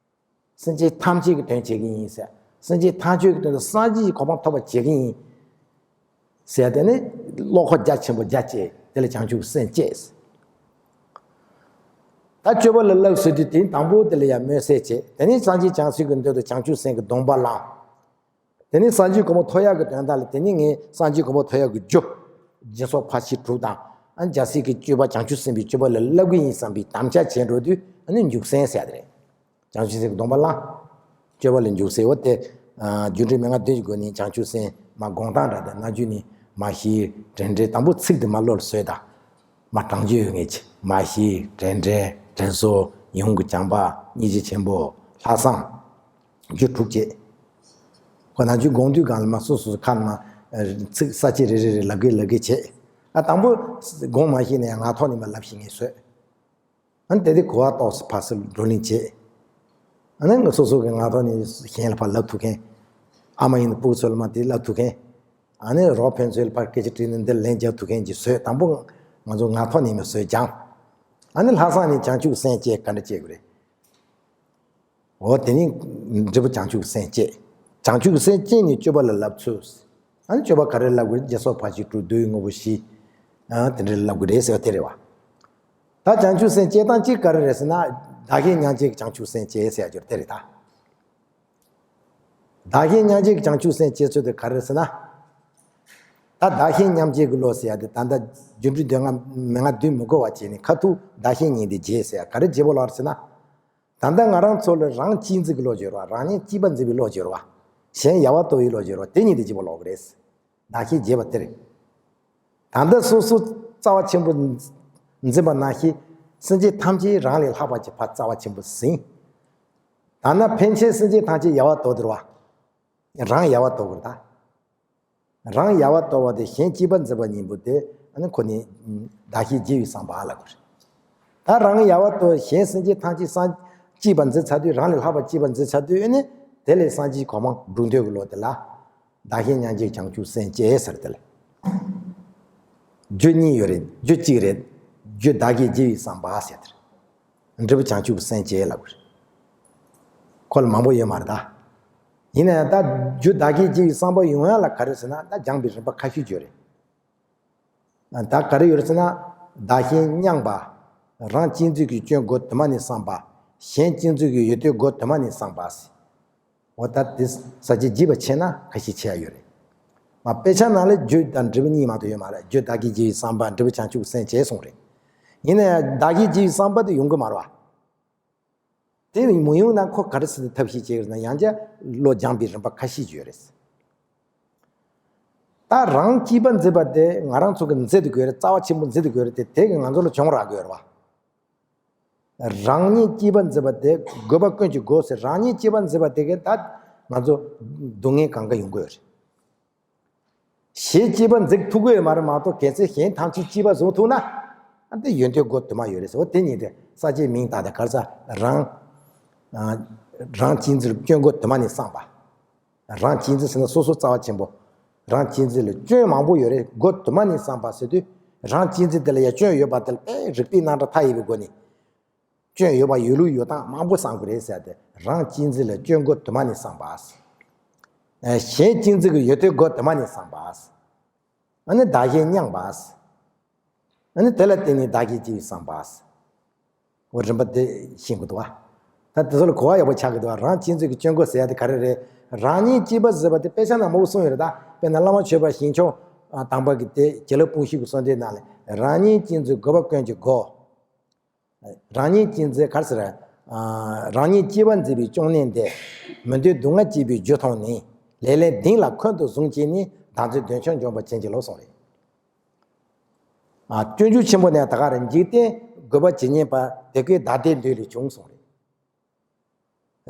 སེམས་ཅན་ཐམས་ཅད་ཀྱི་དོན་བྱེད་ཀྱི་ཡིན་ཟེར། སེམས་ཅན་ཐམས་ཅད་ཀྱི་དོན་དུ་སངས་རྒྱས་ཀྱི་གོ་འཕང་ཐོབ་པ་བྱེད་ཀྱི་ཡིན་ཟེར་དེ་ནི་བློ་ཁོག་རྒྱ་ཆེན་པོ་རྒྱ་བསྐྱེད་དེ་ལ་བྱང་ཆུབ་སེམས་བསྐྱེད། ད་སྤྱོད་པ་ལ་བསླབ་ཟེར་དུས་དེ་དང་པོ་དེ་ལ་ཡང་སྨོན་གསལ་བྱེད། དེ་ནི་སངས་རྒྱས་བྱང་སེམས་ཀྱི་མདུན་དུ་བྱང་ཆུབ་སེམས་ཀྱི་སྡོམ་པ་བླངས། དེ་ནས་སངས་རྒྱས་གོ་འཕང་ཐོབ་ཡག་གི་དོན་དག་ལ་དེ་ནས་ངས་སངས་རྒྱས་གོ་འཕང་ཐོབ་ཡག་གི་རྒྱུ། སྦྱིན་སོགས་ཕར་ཕྱིན་དྲུག་དང་། ཨ་ནི་རྒྱལ་སྲས་ཀྱི་སྤྱོད་པ་བྱང་ཆུབ་སེམས་དཔའི་སྤྱོད་པ་ལ་བསླབ་ཀྱི་ཡིན་བསམ་པའི་དམ་བཅའ་བྱས་འགྲོ་དུས་ཨ་ནི་འཇུག་སེམས་ཟེར་ཡ་དེ་རེད། བྱང་ཆུབ་སེམས་ཀྱི་སྡོམ་པ་བླངས། སྤྱོད་པ་ལ་འཇུག་སེམས་འོ་དེ། རྒྱུ་འབྲས་མན་ངག་བདུན་གྱི་སྒོ་ནས་བྱང་ཆུབ་སེམས་མ་སྒོམ་སྟངས་འདྲ་དེ་ནང་རྒྱུ་ནི་མ་ཤེས་དྲན་དྲན་དང་པོ་ཚིག་དེ་མ་བློ་ལ་བཟོས་དང་། མ་དྲང་རྒྱུ་ཡོད་ངེས་ཀྱི་མ་ཤེས་དྲན་དྲན་དྲན་གསོ་ཡོངས་ཀྱི་བྱམས་པ་སྙིང་རྗེ་ཆེན་པོ་ལྷག་བསམ། རྒྱུ་དྲུག་བྱས། ཁོ་ན་རྒྱུ་དགོངས་དུས་གང་ལ་མ་སོ་སོ་ཁ་ན་མ་ཚིག་ས་བཅད་རེ་རེ་རེ་ལབ་གི་ལབ་གི་བྱས། ཨ་དང་པོ་དགོངས་མ་ཤེས་ནས་ངག་ཐོག་ནས་མ་ལབ་ཤེས་ངེས་བཟོས། ཨ་ནི་དེ་དེ་གོ་བ་ཏོག་ཙམ་ཕར་ཚུར་བགྲོ་གླེང་བྱས། ཨ་ནི་ང་སོ་སོ་གི་ངག་ཐོག་ནས་གཞན་ལ་ཕར་ལབ་ཐུབ་མཁན། ཨ་མ་ཡིན་ན་སྤུ་གུ་ཚོ་ལ་མ་དེ་ལབ་ཐུབ་མཁན། ཨ་ནི་རོགས་ཕན་ཚུན་ལ་ཕར་སྐད་ཆ་དྲིས་ནས་འདིར་ལན་རྒྱག་ཐུབ་མཁན་གྱི་བཟོས་དང་པོ་ང་ཚོ་ངག་ཐོག་ནས་མ་བཟོས་ཀྱང་། ཨ་ནི་ལྷག་བསམ་ནས་བྱང་ཆུབ་སེམས་བསྐྱེད་ག་འདྲ་བསྐྱེད་དགོས་རེད། འོ་དེ་ནི་འབྲས་བུ་བྱང་ཆུབ་སེམས་བསྐྱེད། བྱང་ཆུབ་སེམས་བསྐྱེད་ནས་སྤྱོད་པ་ལ་བསླབ་ཚུལ། ཨ་ནི་སྤྱོད་པ་ག་རེ་བསླབ་དགོས་རེད། སྦྱིན་སོགས་ཕར་ཕྱིན་དྲུག་བསྡུ་བའི་དངོས་པོ་བཞི། ཨ་དེ་འདྲ་བསླབ་དགོས་རེད་ཟེར་བ་དེ་རེད་བ། ད་བྱང་ཆུབ་སེམས་བསྐྱེད་སྟངས་གཅིག་ག་རེ་རེད་ཟེར་ན། བདག་གཞན་མཉམ་བརྗེའི་བྱང་ཆུབ་སེམས་བསྐྱེད་ཟེར་ཡ་ཅིག་ཡོད་རེད་དེ་རེད་ད། བདག་གཞན་མཉམ་བརྗེའི་བྱང་ཆུབ་སེམས་བསྐྱེད་ཚུལ་དེ་ག་རེ་རེད་ཟེར་ན། ད་བདག་གཞན་མཉམ་བརྗེ་གི་བློ་ཟེར་ཡ་དེ་ད་ལྟ་རྒྱུ་འབྲས་དོན་ལྔ་མན་ངག་བདུན་མི་གོ་བ་བྱས་ནས་ཁ་ཐུག་བདག་གཞན་གཉིས་དེ་བརྗེ་ཟེར་ཡ་ག་རེ་བརྗེ་བོ་ལོག་རེད་ཟེར་ན། ད་ལྟ་ང་རང་ཚོ་ལ་རང་གཅེས་འཛིན་གྱི་བློ་ཅིག་ཡོད་རེད་བ། རང་ཉིད་གཅེས་པར་འཛིན་པའི་བློ་ཅིག་ཡོད་རེད་བ། གཞན་ཡལ་བར་དོར་བའི་བློ་ཅིག་ཡོད་རེད་བ། དེ་གཉིས་དེ་གཅིག་པ་ལོག་གི་རེད། བདག་གཞན་བརྗེ་བ་དེ་རེད། ད་ལྟ་སོ་སོ་རྩ་བ་ཆེན་པོ་འཛིན་པ་ནང་བཞིན་སེམས་ཅན་ཐམས་ཅད་རང་ལས་ལྷག་པ་ཅིག་ཕར་རྩ་བ་ཆེན་པོ་ཟིན། ད་ནི་ཕན་ཆད་སེམས་ཅན་ཐམས་ཅད་ཡལ་བར་དོར་དེ་རེད་བ། རང་ཡལ་བར་དོར་དགོས་རེད་ད། རང་ཡལ་བར་དོར་བ་དེ་གཞན་གཅེས་པར་འཛིན་པ་གཉིས་པོ་དེ་ཨ་ནི་ཁོ་ནི་བདག་གཞན་བརྗེ་བའི་བསམ་པ་ལབ་དགོས་རེད། ད་རང་ཡལ་བར་དོར་གཞན་སེམས་ཅན་ཐམས་ཅད་སང་གཅེས་པར་འཛིན་ཚར་དུས་རང་ལས་ལྷག་པ་གཅེས་པར་འཛིན་ཚར་དུས་ཨ་ནི་དེ་ལས་སངས་རྒྱས་གོ་འཕང་སྒྲུབ་འདོད་ཀྱི་བློ་དེ་ལ་བདག་གཞན་མཉམ་བརྗེའི་བྱང་ཆུབ་སེམས་བསྐྱེད་ཟེར་དེ་ལ། རྒྱུ་གཉིས་ཡོད་རེད། རྒྱུ་གཅིག་རེད། རྒྱུ་བདག་གཞན་བརྗེ་བའི་བསམ་པ་ཟེར་དེ་རེད། འབྲས་བུ་བྱང་ཆུབ་སེམས་བསྐྱེད་ལབ་དགོས་རེད། ཁོ་ལ་མང་པོ་ཡོད་མ་རེད་ད། ཡིན་ན་ཡང་ད་རྒྱུ་བདག་གཞན་བརྗེ་བའི་བསམ་པ་ཡོང་ཡ་ལ་ག་རེ་ཟེར་ན་ད་སྦྱངས་པའི་རིམ་པ་ཁ་ཤས་ཡོད་རེད། ད་ག་རེ་ཡོད་རེད་ཟེར་ན། བདག་གཞན་མཉམ་པ། རང་གཅེས་འཛིན་གྱི་སྐྱོན་སྒོ་དུ་མ་ནས་སངས་པ། གཞན་གཅེས་འཛིན་གྱི་ཡོན་ཏན་སྒོ་དུ་མ་ནས་སངས་པ། འོ་ད་དེ་ས་བཅད་བརྗེས་པ་ཕྱེ་ན་ཁ་ཤས་ཕྱེ་ཡ་ཡོད་རེད། མ་དཔེ་ཆ་ནང་ལ་རྒྱུ་དང་འབྲས་བུ་གཉིས་མ་གཏོགས་ཡོད་མ་རེད། རྒྱུ་བདག་གཞན་བརྗེ་བའི་བསམ་པ་འབྲས་བུ་བྱང་ཆུབ་སེམས་བསྐྱེད་གསུངས་རེད། ཡིན་ན་ཡང་བདག་གཞན་བརྗེ་བའི་བསམ་པ་དེ་ཡོང་གི་མ་རེད་བ། དེ་མི་ཡོང་ན་ཁོ་ག་རེ་ཟེར་ཏེ་ཐབས་ཤེས་བྱེད་ཀྱི་རེད་ན་ཡང་བསྐྱར་བློ་སྦྱངས་པའི་རིམ་པ་ཁ་ཤས་ཅིག་ཡོད་རེད། ད་རང་གཅེས་པར་འཛིན་པ་དེ་ང་རང་ཚོ་གི་འཛིན་དགོས་རེད། རྩ་བ་ཆེན་པོ་འཛིན་དགོས་རེད་དེ་དེ་གི་ང་ཚོ་ལ་གྱོང་རག་གི་ཡོད་རེད་བ། རང་ཉིད་གཅེས་པར་འཛིན་པ་དེ་དགོས་པ་ཀུན་གྱི་སྒོ་ཟེར། རང་ཉིད་གཅེས་པར་འཛིན་པ་དེ་གི་ད་ང་ཚོ་སྡུག་བསྔལ་གང་ག་ཡོང་གི་ཡོད་རེད། གཞན་གཅེས་པར་འཛིན་ཐུབ་ཀྱི་ཡོད་མ་རེད་མ་གཏོགས་གལ་སྲིད་གཞན་ཐམས་ཅད་གཅེས་པར་བཟུང་ཐུབ་ན། ཨ་འདི་ཡོན་ཏན་སྒོ་དུ་མ་ཡོད་རེད་ཟེར། འོ་དེ་ཉིད་དེ་ས་བཅད་མིང་བཏགས་ཏེ་ག་རེ་ཟེར། རང་། ཨ། རང་གཅེས་འཛིན་སྐྱོན་སྒོ་དུ་མ་ནས་སངས་པ། རང་གཅེས་འཛིན་ཟེར་ན་སོ་སོ་རྩ་བ་ཆེན་པོ། རང་གཅེས་འཛིན་ལ་སྐྱོན་མང་པོ་ཡོད་རེད། སྒོ་དུ་མ་ནས་སངས་པ་ཟེར་དུས་རང་གཅེས་འཛིན་དེ་ལ་ཡང་སྐྱོན་ཡོད་པ་དེ་ལ་དཔེ་རིགས་པའི་རྣམ་གྲངས་མཐའ་ཡས་པའི་སྒོ་ནས། སྐྱོན་ཡོད་པ་ཡོད་ལུགས་ཡོད་སྟངས་མང་པོ་བསམ་དགོས་རེད་ཟེར་ཏེ། རང་གཅེས་འཛིན་ལ་སྐྱོན་སྒོ་དུ་མ་ནས་སངས་པ། གཞན་གཅེས་འཛིན་གྱི་ཡོན་ཏན་སྒོ་དུ་མ་ནས་སངས་པ། ཨ་ནི་བདག་གཞན་མཉམ་པ། ཨ་ནི་དེ་ལ་བརྟེན་ནས་བདག་གཞན་བརྗེ་བའི་བསམ་པ། འོ་རིམ་པ་དེ་ཤེས་དགོས་འདུག་བ། ད་དེ་ཚོ་ལ་གོ་བ་ཡག་པོ་ཆགས་ཀྱི་འདུག་བ། རང་གཅེས་འཛིན་གྱི་སྐྱོན་སྒོ་ཟེར་ཡ་དེ་ག་རེ་རེད། རང་ཉིད་གཅེས་པར་བཟོས་པ་དེ་དཔེ་ཆ་ནང་མང་པོ་གསུངས་ཡོད་རེད་ད། དཔེར་ན་བླ་མ་མཆོད་པ་ཞིང་སྐྱོང་ ཨ། དང་པོ་གི་དེ་བྱིན་རླབས་སྤོང་བྱེད་ཀྱི་གསོལ་འདེབས་ནང་ལ། རང་ཉིད་གཅེས་འཛིན་དགོས་པ་ཀུན་གྱི་སྒོ། རང་ཉིད་གཅེས་འཛིན་ག་རེ་ཟེར། ཨ། རང་ཉིད་གཅེས་པར་མཛད་པའི་སྐྱོབ་གནས་འདི། མི་འདོད་སྡུག་བསྔལ་སྐྱེད་པའི་རྒྱུ་མཐོང་ནས། ལེགས་ལེགས་གདེང་ལ་འཁོན་དུ་བཟུང་བྱས་ནས། བདག་འཛིན་གདོན་ཆགས་འཇོམས་པར་བྱིན་གྱིས་རློབས་གསུངས་རེད། ཨ། སྤྱོད་འཇུག་ཆེན་པོ་ནས་ད་ག་རེ། འཇིག་རྟེན་དགོས་པ་ཇི་སྙེད་པ། དེ་ཀུན་བདག་བདེ་འདོད་ལས་བྱུང་གསུངས་རེད།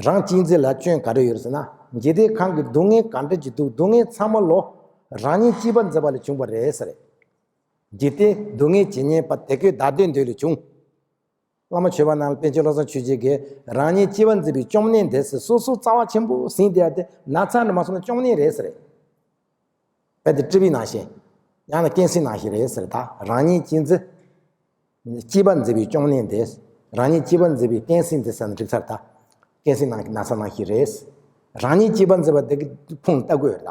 རང་གཅེས་འཛིན་ལ་སྐྱོན་ག་རེ་ཡོད་ཟེར་ན། འཇིག་རྟེན་ཁམས་ཀྱི་སྡུག་བསྔལ་ག་འདྲ་ཅིག་འདུག། སྡུག་བསྔལ་ཚང་མ་ལོ་རང་ཉིད་གཅེས་པར་མཛད་པ་ལས་བྱུང་བ་རེད་ཟེར། འཇིག་རྟེན་སྡུག་བསྔལ་ཇི་སྙེད་པ། དེ་ཀུན་བདག་བདེ་འདོད་ལས་བྱུང་། བླ་མ་མཆོད་པ་ནང་ལ་པཎ་ཆེན་བློ་བཟང་ཆོས་རྒྱན་གྱིས། རང་ཉིད་གཅེས་པར་མཛད་པའི་སྐྱོབ་གནས་འདི་ཟེར། སོ་སོ་རྩ་བ་ཆེན་པོ་ཟིན་བསྡད་ཡ་དེ་ན་ཚ་ནི་མ་སོང་ན་སྐྱོབ་གནས་རེད་ཟེར། དཔེ་དེ་སྤྲུལ་པའི་ནང་བཞིན། ཡང་ན་སྐྱེངས་སེམས་ནང་བཞིན་རེད་ཟེར། ད་རང་ཉིད་གཅེས་འཛིན། གཅེས་པར་མཛད་པའི་སྐྱོབ་གནས་འདི། རང་ཉིད་གཅེས་པར་མཛད་པའི་སྐྱེངས་སེམས་འདི་ཟེར་ན་འགྲིག་ཚར། ད་སྐྱེངས་སེམས་ནང་གི་ན་ཚ་ནང་བཞིན་རེད། རང་ཉིད་གཅེས་པར་མཛད་པ་འདི་གི་ཕུང་ལྟ་དགོས་རེད་ད།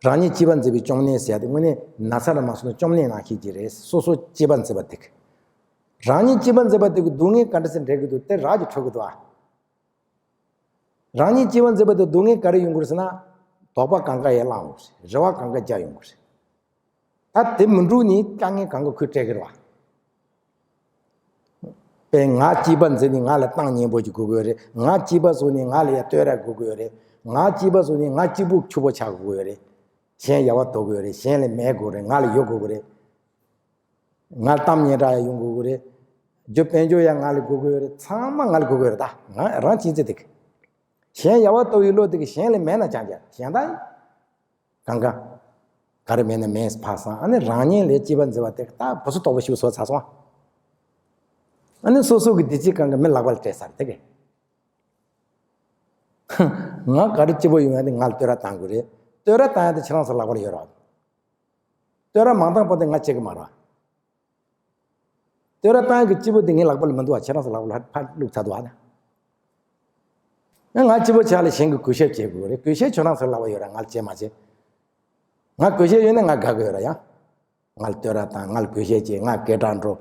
རང་ཉིད་གཅེས་པར་མཛད་པའི་སྐྱོབ་གནས་ཟེར་ཡ་དེ་དངོས་གནས་ན་ཚ་ར་མ་སོང་ན་སྐྱོབ་གནས་ནང་བཞིན་གྱི་རེད། སོ་སོ་གཅེས་པར་མཛད་པ་དེ་གི། རང་ཉིད་གཅེས་པར་མཛད་པ་དེ་གི་སྡུག་བསྔལ་ག་འདྲ་ཞིག་འཕྲད་ཀྱི་འདུག། དེ་རགས་ཀྱིས་འཕྲོད་ཀྱི་འདུག་ཨ། རང་ཉིད་གཅེས་པར་མཛད་པ་དེ་སྡུག་བསྔལ་ག་རེ་ཡོང་གི་རེད་ཟེར་ན། དོགས་པ་གང་ག་ཡར་ལངས་ཡོང་གི་རེད། རེ་བ་གང་ག་རྒྱག་ཡོང་གི་རེད། ད་དེ་མི་འགྲུབ་ནས་དཀའ་ངལ་གང་ག་ཁོས་སྤྲད་ཀྱི་རེད་བ། དཔེར་ང་གཅེས་པར་མཛད་ནས་ང་ལ་གཏམ་སྙན་པོ་ཅིག་དགོས་ཀྱི་ཡོད་རེད། ང་གཅེས་པར་བཟུང་ནས་ང་ལ་ཡ་བསྟོད་ར་དགོས་ཀྱི་ཡོད་རེད། ང་གཅེས་པར་བཟུང་ནས་ང་གཅིག་པུ་ཕྱུག་པོ་ཆགས་དགོས་ཀྱི་ཡོད་རེད། གཞན་ཡལ་བ་དོར་དགོས་ཡོད་རེད། གཞན་ལ་མེད་དགོས་རེད། ང་ལ་ཡོད་དགོས་ཀྱི་རེད། ང་ལ་གཏམ་སྙན་གྲགས་ཡང་ཡོང་དགོས་ཀྱི་རེད། རྒྱུ་དཔལ་འབྱོར་ཡང་ང་ལ་དགོས་ཀྱི་ཡོད་རེད། ཚང་མ་ང་ལ་དགོས་ཀྱི་ཡོད་རེད། ད་ང་རང་གཅེས་འཛིན་དེ་གི། གཞན་ཡལ་བ་དོར་བའི་བློ་དེ་གི་གཞན་ལ་མེད་ན་ཅང་ཅང་གཞན་དག་གང་ག་ག་རེ་མེད་ན་མེད་ཕར་སང་། ཨ་ནི་རང་ཉིད་ལ་གཅེས་པར་མཛད་པ་དེ་ད་བུ་ཚོ་དོགས་པ་ཞིག་བཟོ་ཚར་སོང་། ཨ་ནི་སོ་སོ་གི་བདེ་སྐྱིད་གང་ག་མི་ལག་པ་ལ་སྤྲད་ཚར་དེ་གི། ང་ག་རེ་སྐྱིད་པོ་ཡོང་ཡ་དེ་ང་ལ་བསྟོད་ར་བཏང་དགོས་རེད། བསྟོད་ར་བཏང་ཡ་དེ་ཁྱེད་རང་ཚོ་ལག་པ་ལ་ཡོད་རེད། བསྟོད་ར་མ་བཏང་བར་དེ་ང་སྐྱིད་གི་མ་རེད། བསྟོད་ར་བཏང་གི་སྐྱིད་པོ་དེ་ངའི་ལག་པ་ལ་མི་འདུག་བ། ཁྱེད་རང་ཚོ་ལག་པ་ལ་ཕར་བླུགས་ཚར་འདུག་བ་ན། ང་ང་སྐྱིད་པོ་ཆགས་ལ་གཞན་གྱིས་གུས་ཞབས་བྱེད་དགོས་རེད། གུས་ཞབས་ཁྱོད་རང་ཚོའི་ལག་པ་ཡོད་ར། ང་ལ་བྱེད་མ་བྱེད། ང་གུས་ཞབས་ཡོད་ན་ང་དགའ་གི་ཡོད་ར་ཡ། ང་ལ་བསྟོད་ར་བཏང་། ང་ལ་གུས་ཞབས་བྱེད། ང་སྐད་གྲགས་འགྲོ།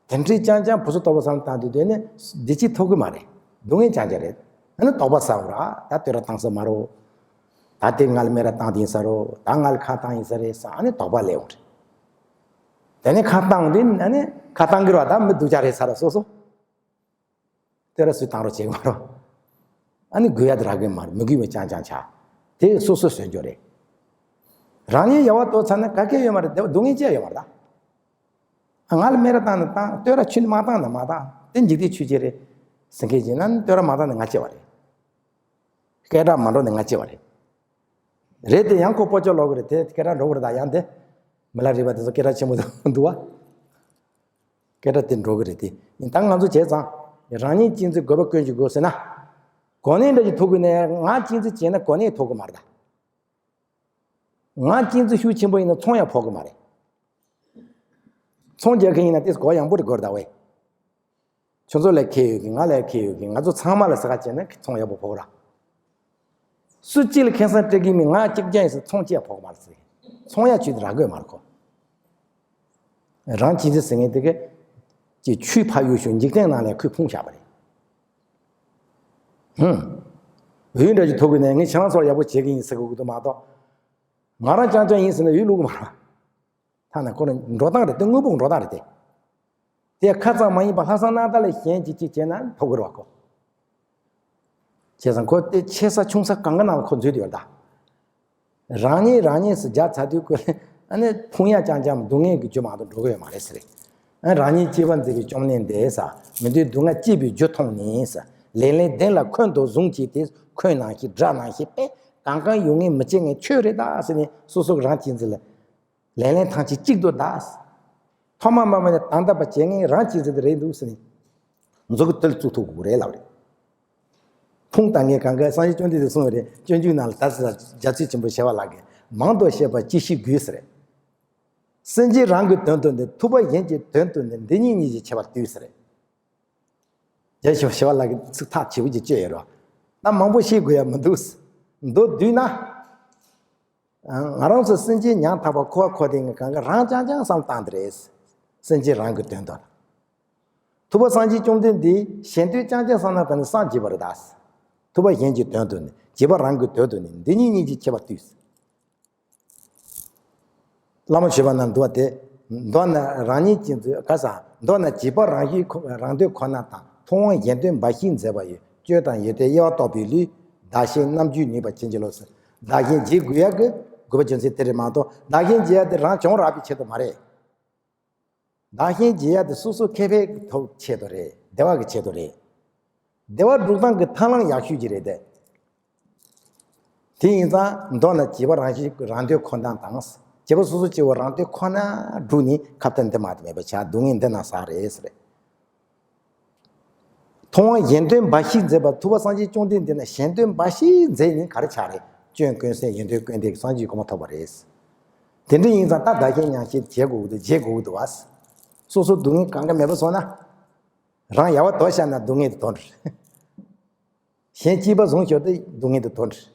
དེ་འདྲའི་རྐྱང་རྐྱང་བུ་ཚོ་དོགས་པ་བསམ་བཏང་དུས་དེ་ནི་བདེ་སྐྱིད་ཐོབ་གི་མ་རེད། སྡུག་བསྔལ་རྐྱང་རྐྱང་རེད། ཨ་ནི་དོགས་པ་ཟ་འོ་ར། ད་བསྟོད་ར་བཏང་ས་མ་རོ། ད་དེ་ང་ལ་སྨད་ར་བཏང་དེ་ཡིན་ས་རོ། ད་ང་ལ་ཁ་བཏང་ཡིན་ས་རེད་ས། ཨ་ནི་དོགས་པ་སླེབས་འོང་རེད། དེ་ནས་ཁ་བཏང་དུས་ཨ་ནི་ཁ་བཏང་གི་ར། ད་མི་སྡུག་ཅག་རེད་ས་ར་སོ་སོ། དེ་ར་སུས་བཏང་རོགས་བྱེད་མ་རོགས། ཨ་ནི་དགོས་ཡ་དེ་རག་གི་མ་རེད། མི་དགོས་པའི་རྐྱང་རྐྱང་ཆགས། དེ་སོ་སོ་བཟོས་འཇོག་རེད། རང་ཉིད་ཡལ་བ་དོར་ཚར་ན་ག་གེ་ཡོད་མ་རེད། དེ་སྡུག་བསྔལ་ཅི་ཡང་ཡོད་མ་རེད་ད། ང་ལ་སྨད་ར་བཏང་ན་བཏང་། བསྟོད་ར་ཁྱོད་ནི་མ་བཏང་ན་མ་བཏང་། དེ་འཇིག་རྟེན་ཆོས་བརྒྱད་རེད། ཟེར་མཁན་ཅིག་ན་ནི་བསྟོད་ར་མ་བཏང་ན་ང་སྐྱིད་པ་རེད། སྐད་གྲགས་མ་འགྲོ་ན་ང་སྐྱིད་པ་རེད། རེད་དེ་ཡང་ཁོ་སྤོ་ཅོག་ལོག་གི་རེད། དེ་སྐད་གྲགས་འགྲོ་གི་རེད། ད་ཡང་དེ་མི་ལ་རས་པ་དེ་ཚོ་སྐད་གྲགས་ཆེན་པོ་འདུག་བ། སྐད་གྲགས་དེ་འགྲོ་གི་རེད་དེ། ཡིན་ད་ང་ཚོ་བྱས་ཙང་རང་ཉིད་གཅེས་འཛིན་དགོས་པ་ཀུན་གྱི་སྒོ་ཟེར་ན། གོ་གནས་འདྲ་ཞིག་ཐོབ་གི་ནས་ང་གཅེས་འཛིན་བྱས་ན་གོ་གནས་ཐོབ་གི་མ་རེད་ད། ང་གཅེས་འཛིན་ཤུགས་ཆེན་པོ་ཡིན་ན་ཚོང་ཡང་ཕོག་གི་མ་རེད། ཚོང་རྒྱག་མཁན་ཡིན་ན་དེ་གོ་ཡངས་པོ་རེད་དགོས་རེད་ད་བས། ཁྱོད་ཚོ་ལ་ཁེ་ཡོད་གི། ང་ལ་ཁེ་ཡོད་གི། ང་ཚོ་ཚང་མ་ལ་ཟ་ཁ་བྱས་ན་ཚོང་ཡག་པོ་ཕོག་ར། སུ་གཅིག་ལ་ཁེ་བཟང་སྤྲད་གི་མིན། ང་གཅིག་རྐྱང་ཡིན་ཟེར་ཚོང་གཅིག་ཡང་ཕོག་མ་རེད་ཟེར། ཚོང་ཡག་ཆུད་དེ་རག་དགོས་མ་རེད་ཁོ། རང་གཅེས་འཛིན་ཟེར་མཁན་དེ་གི་ཀྱི་ཆུ་ཕ་ཡུལ་ཤུགས་འཇིག་རྟེན་ནང་ལ་ཁོས་ཕུང་བཞག་པ་རེད། ཧུམ། འོས་འདྲ་ཞིག་ཐོབ་གི་ནས་ངས་ཁྱེད་རང་ཚོར་ཡག་པོ་བྱེད་གི་ཡིན་ཟེར་གི་འདུག་མ་གཏོགས། ང་རང་རྐྱང་རྐྱང་ཡིན་ཟེར་ན་འོས་བླུག་གི་མ་རེད། ཐ་ན་ཁོ་རང་འགྲོ་སྟངས་རེད་དེ། དངོས་པོ་འགྲོ་སྟངས་རེད་དེ། དེ་ཁ་ཙམ་མ་ཡིན་པ་ལྷག་བསམ་རྣམ་དག་ལས་གཞན་གྱིས་ཅིག་བྱས་ན་ཐོབ་གི་རེད་བ་ཁོ། བྱས་ཙང་ཁོ་དེ་ཆེ་ས་ཆུང་ས་གང་ག་ནང་ལ་ཁོ་འཛུལ་དུ་ཡོད་ད། རང་ཉིད་རང་ཉིད་སུ་རྒྱག་ཚར་དུས་ཁོ་ཨ་ནི་ཕུང་ཡ་རྐྱང་རྐྱང་སྡུག་བསྔལ་གྱི་རྒྱུ་མ་གཏོགས་འགྲོ་གི་ཡོད་མ་རེད་ཟེར། ཨ་རང་ཉིད་གཅེས་པར་མཛད་པའི་སྐྱོབ་གནས་འདི་ས། མི་འདོད་སྡུག་བསྔལ་སྐྱེད་པའི་རྒྱུ་མཐོང་ནས་ས། ལེགས་ལེགས་གདེང་ལ་འཁོན་དུ་བཟུང་བྱས་ཏེ། འཁོན་ནང་བཞིན་དགྲ་ནང་བཞིན་པས་གང་གང་ཡོད་ངེས་མི་བྱེད་ངེས་ཆོས་རེད་ད་ཟེར་ནས་སོ་སོ་གི་རང་གཅེས་འཛིན་ལ། ལེགས་ལེགས་ཐང་ཆད་གཅིག་ཏུ་བདག། ཐོག་མ་མ་མ་ནས་དང་དག་པ་བྱེད་མཁན་རང་གཅེས་འཛིན་དེ་རེད་འདུག་ཟེར་ནས། མཛུབ་གུ་དེ་ལ་བཙུགས་ཐུབ་དགོས་རེད་ལབ་རེད། ཕུང་བཏང་མཁན་གང་ག་སངས་རྒྱས་བཅོམ་ལྡན་འདས་གསུངས་པ་རེད། སྤྱོད་འཇུག་ནང་ལ་ད་ཟེར་རྒྱ་ཚུལ་ཆེན་པོ་ཞི་བ་ལྷ་གིས་མང་དུ་བཤད་པ་ཅི་ཞིག་དགོས་ཟེར། སེམས་ཅན་རང་གི་དོན་དུ་འདི། ཐུབ་པ་གཞན་གྱི་དོན་དུ་འདི། འདི་ཉིད་གཉིས་ཀྱིས་ཁྱད་པར་དུས་ཟེར། རྒྱ་ཞི་བ་ཞི་བ་ལྷ་གིས་ཚིག་ཐག་ཆེ་བོ་ཅིག་བཅད་ཡོད་རེད་བ། ད་མང་པོ་བཤད་དགོས་ཡ་མི་འདུག། མདོར་བསྡུས་ན། ང་རང་ཚོ་སེམས་ཅན་ཉམ་ཐག་པ་འཁོར་བ་འཁོར་དེ་ངས་གང་ག་རང་རྐྱང་རྐྱང་བསམ་བཏང་དེ་རེད། སེམས་ཅན་རང་གི་དོན་དུ། ཐུབ་པ་སངས་རྒྱས་བཅོམ་ལྡན་འདས་གཞན་དོན་རྐྱང་རྐྱང་བསམ་ན་ད་ནི་སངས་རྒྱས་པ་རེད་ད། ཐུབ་པ་གཞན་གྱི་དོན་དུ་ནི། བྱེད་པ་རང་གི་དོན་དུ་ནི། འདི་ཉིད་གཉིས་ཀྱིས་ཁྱད་པར་དུས། བླ་མ་བྱེད་པ་རྣམས་འདུལ་བ་སྟེ། མདོར་ན་རང་ཉིད་ཀྱི་མཛོད་ག་ས་མདོར་ན་བྱིས་པ་རང་བཞིན་ཁོ་རང་འདོད་ཁོ་ན་དང་མཐོང་བ་གཞན་དོན་འབའ་ཞིག་མཛད་པ་ཡི་སྤྱོད་དང་ཡོན་ཏན་དབྱེ་བ་རྟོགས་པའི་ལུས། བདག་གཞན་རྣམ་འགྱུར་ནུས་པ་ཅན་གྱི་ལུགས་སུ། བདག་གཞན་བརྗེ་དགོས་ཡག་གི་དགོས་པ་རྒྱུ་མཚན་དེ་རེད་མ་གཏོགས། བདག་གཞན་བརྗེ་ཡག་དེ་རང་གྱོང་རག་པའི་ཆེད་དུ་མ་རེད། བདག་གཞན་བརྗེ་ཡག་དེ་སོ་སོ་ཁེ་ཕན་ཐོབ་ཆེད་དུ་རེད། བདེ་བ་གི་ཆེད་དུ་རེད། བདེ་བ་སྒྲུབ་སྟངས་ཀྱི་ཐབས་ལམ་ཡག་ཤོས་ཅིག་རེད་དེ། དེ་ཡིན་ཙང་མདོར་ན་བྱིས་པ་རང་བཞིན་རང་འདོད་ཁོ་ན་དང་། བྱིས་པ་སོ་སོ་སྐྱེ་བོ་རང་འདོད་ཁོ་ན་བསྒྲུབས་ནས་ཁ་ཏ་འདི་མ་དེ་མེད་པ་བྱ། སྡུག་བསྔལ་འདི་ན་བསགས་རེད་ཟེར། མཐོང་བ་གཞན་དོན་འབའ་ཞིག་མཛད་པ། ཐུབ་པ་སངས་རྒྱས་བཅོམ་ལྡན་འདས་ན་གཞན་དོན་འབའ་ཞིག་མཛད་ནས་ག་རེ་ཆགས་རེད། སྐྱོན་ཀུན་ཟད་ཡོན་ཏན་ཀུན་ལྡན་གྱི་སངས་རྒྱས་གོ་འཕང་ཐོབ་པ་རེད། དེ་འདྲ་ཡིན་ཙང་ད་བདག་གཞན་མཉམ་བརྗེ་བྱེད་དགོས་ཀྱི་འདུག་བརྗེ་དགོས་ཀྱི་འདུག་བ། སོ་སོ་སྡུག་བསྔལ་གང་ག་མེད་པ་བཟོ་ན། རང་ཡག་པོ་དོར་བཞག་ན་སྡུག་བསྔལ་དེ་དོར་འགྲོ། གཞན་སྐྱིད་པ་བཟུང་ཞོར་དུ་སྡུག་བསྔལ་དེ་དོར་འགྲོ།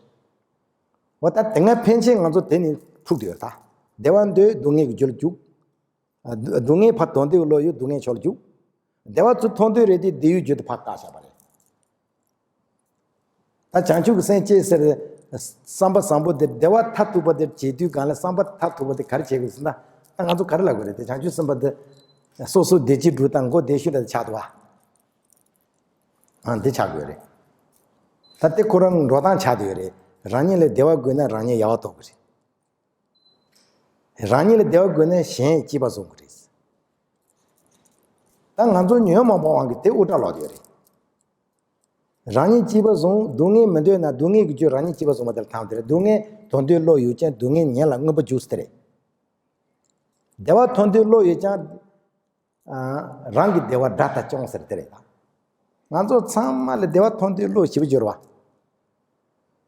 འོ་ད་དེ་སྔ་ཕན་ཆད་ང་ཚོ་དེ་ནི་འཁྲུག་བསྡད་ཡོད་ད། བདེ་བ་འདོད་སྡུག་བསྔལ་གྱི་རྒྱུ་ལ་རྒྱུག་ཨ། སྡུག་སྡུག་བསྔལ་ཕར་དོར་འདོད་བློ་ཡོད། སྡུག་བསྔལ་ཕྱོགས་ལ་རྒྱུག་བདེ་བ་ཚུར་ཐོབ་འདོད་རེད་དེ་བདེ་བའི་རྒྱུ་དེ་ཕར་བཀག་བཞག་པ་རེད། ད་བྱང་ཆུབ་ཀྱི་སེམས་བསྐྱེད་ཟེར། བསམ་པ་བཟང་པོ་དེ་བདེ་བ་མཐར་ཐུག་པ་དེ་བྱེད་དུས་གང་ལ་བསམ་པ་མཐར་ཐུག་པ་དེ་ག་རེ་བྱེད་དགོས་ཟེར་ན། ད་ང་ཚོ་ག་རེ་ལབ་དགོས་རེད་དེ། བྱང་ཆུབ་སེམས་དཔའ་དེ་སོ་སོ་བདེ་སྐྱིད་སྒྲུབ་སྟངས་མགོ་བདེ་ཤོས་འདྲ་ཆགས་འདུག་བ། ཨང་། འདི་ཆགས་དགོས་རེད། ད་དེ་ཁོ་རང་འགྲོ་སྟངས་ཆགས་བསྡད་ཡོད་རེད། རང་ཉིད་ལ་བདེ་བ་དགོས་ན་རང་ཉིད་ཡག་པོ་ཐོབ་དགོས་རེད། རང་ཉིད་ལ་བདེ་བ་དགོས་ན་གཞན་སྐྱིད་པ་བཟོ་དགོས་རེད། ད་ང་ཚོ་ཉོན་མོངས་པ་དབང་གིས་དེ་དབུ་སྐྲ་ལོག་བསྡད་ཡོད་རེད། རང་ཉིད་སྐྱིད་པ་བཟུང་། སྡུག་བསྔལ་མི་འདོད་ན་སྡུག་བསྔལ་གྱི་རྒྱུ་རང་ཉིད་སྐྱིད་པ་བཟུང་བ་དེ་ལ་ཐལ་དེ་རེད། སྡུག་བསྔལ་དོར་འདོད་བློ་ཡོད་ཀྱང་སྡུག་བསྔལ་ཉེ་ལ་མངོན་པར་འཇུག་ཟེར་དེ་རེད། བདེ་བ་ཐོབ་འདོད་བློ་ཡོད་ཀྱང་། ཨ། རང་གི་བདེ་བ་དགྲ་ལྟར་སྐྱོང་ཟེར་དེ་རེད་ད། ང་ཚོ་ཚང་མ་ལ་བདེ་བ་ཐོབ་འདོད་བློ་ཞེ་པོ་ཅིག་ཡོད་རེད་བ།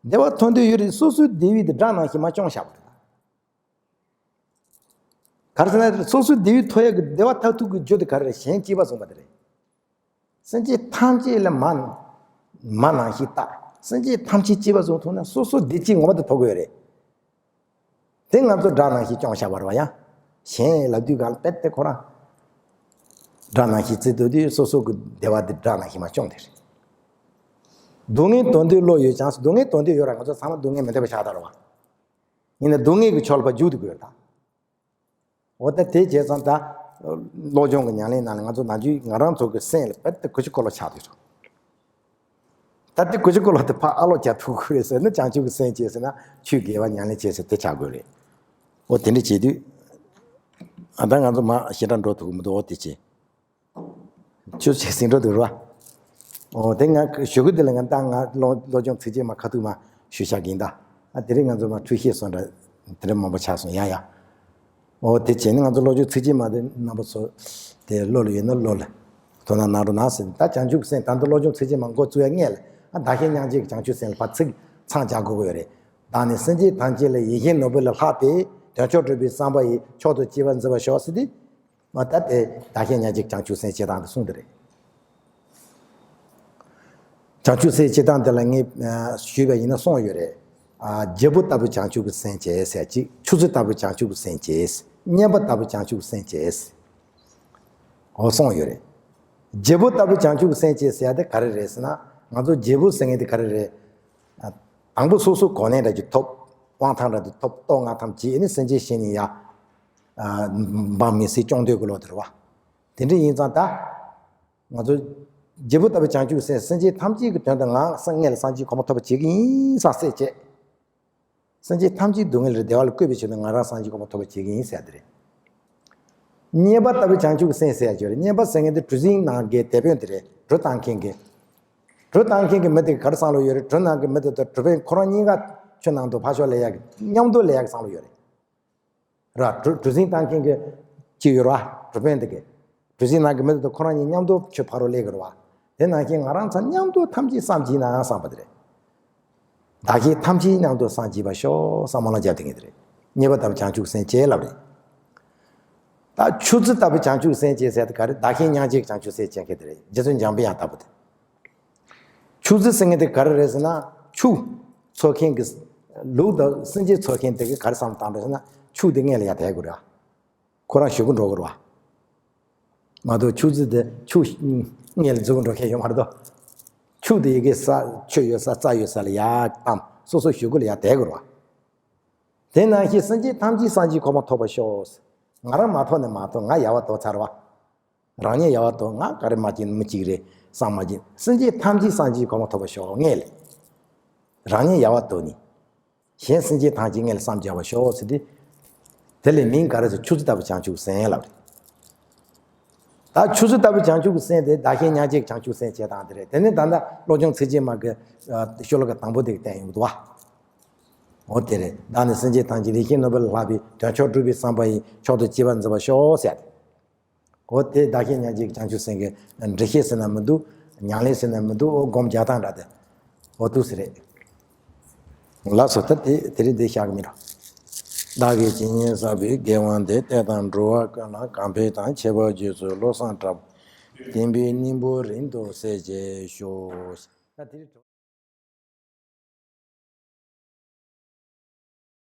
བདེ་བ་ཐོབ་འདོད་ཡོད་རེད། སོ་སོའི་བདེ་བའི་དེ་དགྲ་ནང་བཞིན་མར་སྐྱོང་བཞག་པ་རེད་ད། ག་རེ་ཟེར་ན། སོ་སོའི་བདེ་བའི་ཐོབ་ཡག་གི་བདེ་བ་མཐར་ཐུག་གི་རྒྱུ་དེ་ག་རེ་རེད། གཞན་སྐྱིད་པ་བཟུང་བ་དེ་རེད། སེམས་ཅན་ཐམས་ཅད་ལ་མ་མ་ནང་བཞིན་བལྟ། སེམས་ཅན་ཐམས་ཅད་སྐྱིད་པ་བཟུང་ཐུབ་ན་སོ་སོ་བདེ་སྐྱིད་ངོ་མ་དེ་ཐོབ་ཀྱི་ཡོད་རེད། དེ་ང་ཚོ་དགྲ་ནང་བཞིན་སྐྱོང་བཞག་པ་རེད་བ། ཡང་གཞན་ལབ་དུས་གང་ལ་དཔེ་དེ་ཁོ་རང་དགྲ་ནང་བཞིན་བརྩི་སྡོད་དུས་སོ་སོ་གི་བདེ་བ་དེ་དགྲ་ནང་བཞིན་མར་སྐྱོང་དེ་རེད། སྡུག་བསྔལ་དོར་འདོད་བློ་ཡོད་ཀྱང་། སྡུག་བསྔལ་དོར་འདོད་ཡོད་ར། ང་ཚོ་ཚང་མ་སྡུག་བསྔལ་མི་འདོད་པ་ཆགས་ད་རེད་བ། ཡིན་ན་སྡུག་བསྔལ་གྱི་ཕྱོགས་ལ་ཕར་རྒྱུག་དེ་དགོས་ད། འོ་ད་དེ་བྱས་ཙང་ད་བློ་སྦྱོང་གི་ཉམས་ལེན་ནང་ལ་ང་ཚོ་ནམ་རྒྱུན་ང་རང་ཚོ་གི་སེམས་ལ་དཔེ་དེ་གོ་ཆ་ཀོ་ལོ་ཆགས་དུས་སོ། ད་དེ་གོ་ཆ་ཀོ་ལོ་དེ་ཕར་ཨ་ལོ་རྒྱག་ཐུབ་དགོས་རེད་ཟེར་ན། བྱང་ཆུབ་ཀྱི་སེམས་བསྐྱེད་ཟེར་ན་ཆོས་དགེ་བ་ཉམས་ལེན་བྱེད་ཟེར་དེ་ཆགས་དགོས་རེད། འོ་དེ་འདྲ་བྱེད་དུས། ཨ། ད་ང་ཚོ་མར་ཞེ་དྲག་འགྲོ་ཐུབ་ཀྱི་མི་འདུག་འོ་དེ་བྱེད། ཆུ་ཚོད་ཟིན་འགྲོ་འདུག་ར། འོ་དེ་ང་ཞུ་གི་འདི་ལ་ང་ད་ང་བློ་བློ་སྦྱོང་ཚིགས་བཅད་མ་ཁ་ཐུག་མ་ཞུ་བཞག་གིན་ད། ཨ། དེ་རིང་ང་ཚོ་མ་འཁྲུལ་བཤད་སོང་འདྲ་དེ་འདྲ་མང་པོ་ཆགས་སོང་། ཡ་ཡ། འོ་དེ་བྱས་ནས་ང་ཚོ་བློ་སྦྱོང་ཚིགས་བཅད་མ་དེ་རྣམ་པ་ཚོ་དེ་བློ་ལ་ཡོད་ན་བློ་ལ་དོ་སྣང་གནང་རོགས་གནང་ཟེར། ད་བྱང་ཆུབ་སེམས་ད་ལྟ་བློ་སྦྱོང་ཚིགས་བཅད་མ་འགོ་བཙུགས་ཡ་སྔོན་ལ། ཨ། བདག་གཞན་མཉམ་བརྗེ་གི་བྱང་ཆུབ་སེམས་ལ་ཕར་ཚིག་མཚམས་སྦྱར་དགོས་ཀྱི་ཡོད་རེད། བདག་ནི་སེམས་ཅན་ཐམས་ཅད་ལ། ཡིད་བཞིན་ནོར་བུ་ལས་ལྷག་པའི། དོན་མཆོག་སྒྲུབ་པའི་བསམ་པ་ཡིས། མཆོག་ཏུ་གཅེས་པར་མཛད་པར་ཤོག་ཟེར་ཏེ། མ་ད་དེ་བདག་གཞན་མཉམ་བརྗེའི་བྱང་ཆུབ་སེམས་བསྐྱེད་སྟངས་དེ་གསུངས་དེ་རེད། བྱང་ཆུབ་སེམས་བསྐྱེད་སྟངས་དེ་ལ་ངས་ཨ་ཞུས་པ་ཡིན་ན་གསུངས་ཡོད་རེད། ཨ། རྒྱལ་པོ་ལྟ་བུའི་བྱང་ཆུབ་ཀྱི་སེམས་བསྐྱེད་ཟེར་གཅིག་ཆུ་ཚོད་ལྟ་བུའི་བྱང་ཆུབ་ཀྱི་སེམས་བསྐྱེད། མཉན་པ་ལྟ་བུའི་བྱང་ཆུབ་ཀྱི་སེམས་བསྐྱེད། འོ་གསུངས་ཡོད་རེད། རྒྱལ་པོ་ལྟ་བུའི་བྱང་ཆུབ་ཀྱི་སེམས་བསྐྱེད་ཟེར་ཡ་དེ་ག་རེ་རེད་ཟེར་ན། ང་ཚོ་རྒྱལ་པོ་ཟེར་མཁན་དེ་ག་རེ་རེད། ཨ། དང་པོ་སོ་སོ་གོ་གནས་འདྲ་ཅིག་ཐོབ། དབང་ཐང་འདྲ་ཅིག་ཐོབ། སྟོབས་མངའ་ཐང་རྒྱས་ནས་སེམས་ཅན་གཞན་ནི་ཡ། ཨ། འབངས་མི་སེར་སྐྱོང་འདོད་ཀྱི་བློ་དེ་རེད་བ། དེ་འདྲ་ཡིན་ཙང་ད། ང་ཚོ་རྒྱལ་པོ་ལྟ་བུའི་བྱང་ཆུབ་སེམས། སེམས་ཅན་ཐམས་ཅད་ཀྱི་དོན་དུ་ང་སངས་རྒྱས་ལ་སངས་རྒྱས་གོ་འཕང་ཐོབ་པ་བྱེད་ཀྱི་ཡིན་བསམ་སེམས་བསྐྱེད། སེམས་ཅན་ཐམས་ཅད་སྡུག་བསྔལ་ལས་བདེ་བ་ལ་བཀོད་པའི་ཆེད་དུ་ང་རང་སངས་རྒྱས་གོ་འཕང་ཐོབ་པ་བྱེད་ཀྱི་ཡིན་ཟེར་ཡ་དེ་རེད། མཉན་པ་ལྟ་བུའི་བྱང་ཆུབ་ཀྱི་སེམས་ཟེར་ཡ་ཅིག་ཡོད་རེད། མཉན་པ་ཟེར་མཁན་དེ་གྲུ་གཟིངས་ནང་གི་དེད་དཔོན་དེ་རེད། གྲུ་བཏང་མཁན་གྱི། གྲུ་བཏང་མཁན་གྱི་མི་དེ་ག་རེ་བསམ་བློ་ཡོད་རེད། གྲུ་ནང་གི་མི་དེ་དང་གྲུ་དཔོན་ཁོ་རང་གཉིས་ཀ་ཆུ་ནང་དུ་ཕར་ཞོག་ལབ་ཡ་གི། མཉམ་དུ་ལབ་ཡ་གི་བསམ་བློ་ཡོད་རེད། ར། གྲུ་གྲུ་གཟིངས་བཏང་མཁན་གྱི་ཅིག་ཡོད་ར། གྲུ་དཔོན་དེ་གི། གྲུ་གཟིངས་ནང་གི་མི་དེ་དང་ཁོ་རང་གཉིས་མཉམ་དུ་ཆུ་ཕར་རོ་སླེབས་ཀྱི་རེད་བ། དེ་ནང་བཞིན་ང་རང་ཚོ་མཉམ་དུ་ཐམས་ཅད་སངས་རྒྱས་ན་བསམ་པ་དེ་རེད། བདག་གཞན་ཐམས་ཅད་མཉམ་དུ་སངས་རྒྱས་པར་ཤོག་བསམ་བློ་བརྒྱབ་བསྡད་མཁན་དེ་རེད། མཉན་པ་ལྟ་བུ་བྱང་ཆུབ་སེམས་བསྐྱེད་ལབ་རེད། ད་ཆུ་ཚོད་ལྟ་བུ་བྱང་ཆུབ་སེམས་བསྐྱེད་ཟེར་དེ་ག་རེ། བདག་གཞན་མཉམ་བརྗེའི་བྱང་ཆུབ་སེམས་བསྐྱེད་མཁན་དེ་རེད། རྗེ་བཙུན་འཇམ་དཔལ་དབྱངས་ལྟ་བུ་དེ། ཆུ་ཚོད་ཟེར་མཁན་དེ་ག་རེ་རེད་ཟེར་ན། ཆུ། འཚོ་མཁན་གྱི། ལུག་དང་སེམས་ཅན་འཚོ་མཁན་དེ་གིས་ག་རེ་བསམ་བློ་བཏང་འདུག་ཟེར་ན། ཆུ་དེ་སྔོན་ལ་ཡར་དེད་དགོས་རེད་བ། ཁོ་རང་གཞུག་གུ་འགྲོ་དགོས་རེད་བ། མ་གཏོགས་ཆུ་ཚོད་དེ་ཆུ་སྔོན་ལ་འཛུལ་འགྲོ་མཁན་ཡོད་མ་རེད་དོ། ཆུ་དེ་ཡི་གེ་ས་ཆུ་ཡོད་ས་རྩྭ་ཡོད་ས་ལ་ཡར་བཏང་། སོ་སོ་གཞུག་གུ་ལ་ཡར་དེད་དགོས་རེད་བ། དེ་ནང་བཞིན་སེམས་ཅན་ཐམས་ཅད་སངས་རྒྱས་གོ་འཕང་ཐོབ་པར་ཤོག། ང་རང་མ་ཐོབ་ནས་མ་ཐོབ། ང་ཡལ་བར་དོར་ཚར་བ། རང་ཉིད་ཡལ་བར་དོར། ང་ག་རེ་མ་བྱིན་མི་གཅིག་རེད་བསམ་མ་བྱིན། སེམས་ཅན་ཐམས་ཅད་སངས་རྒྱས་གོ་འཕང་ཐོབ་པར་ཤོག། ངས་ལས། རང་ཉིད་ཡལ་བར་དོར་ནས། གཞན་སེམས་ཅན་ཐམས་ཅད་ངས་ལས་བསམ་བྱ་བར་ཤོག་ཟེར་ཏེ། དེ་ལས་མིང་ག་རེ་ཟེར། ཆུ་ཚོད་ལྟ་བུ་བྱང་ཆུབ་སེམས་ལབ་རེད། ད་ཆུ་ཚོད་ལྟ་བུ་བྱང་ཆུབ་ཀྱི་སེམས་དེ་བདག་གཞན་མཉམ་བརྗེའི་བྱང་ཆུབ་སེམས་བྱེད་སྟངས་དེ་རེད། དེ་ནི་ད་ལྟ་བློ་སྦྱོང་ཚིགས་བཅད་མ་གི་ཤོ་ལོ་ཀ་དང་པོ་དེ་གི་བསྟན་ཡོང་གི་འདུག་བ། འོ་དེ་རེད། བདག་ནི་སེམས་ཅན་ཐམས་ཅད། ཡིད་བཞིན་ནོར་བུ་ལ་བསླབ་པའི། དོན་མཆོག་སྒྲུབ་པའི་བསམ་པ་ཡིས། མཆོག་ཏུ་གཅེས་པར་འཛིན་པར་ཤོག་ཟེར་ཏེ། འོ་དེ་བདག་གཞན་མཉམ་བརྗེའི་བྱང་ཆུབ་སེམས་ཀྱི་འགྲེལ་བཤད་ཟེར་ན་མི་འདུག། ཉམས་ལེན་ཟེར་ན་མི་འདུག། འོ་སྒོམ་རྒྱག་སྟངས་འདྲ་དེ། འོ་འདུག་ཟེར་རེད། ལགས་སོ། ད་དེ་དེ་རིང་འདི་བཞག་གི་མིན་འགྲོ། བདག་གིས་ཇི་སྙེད་བསགས་པའི་དགེ་བ་འདི། བསྟན་དང་འགྲོ་བ་ཀུན་ལ་གང་ཕན་དང་། ཁྱད་པར་རྗེས་སུ་བློ་བཟང་གྲགས་པ། བསྟན་པའི་སྙིང་པོ་རིང་དུ་གསལ་བྱེད་ཤོག། ད་དེ་རིང་འགྲོ།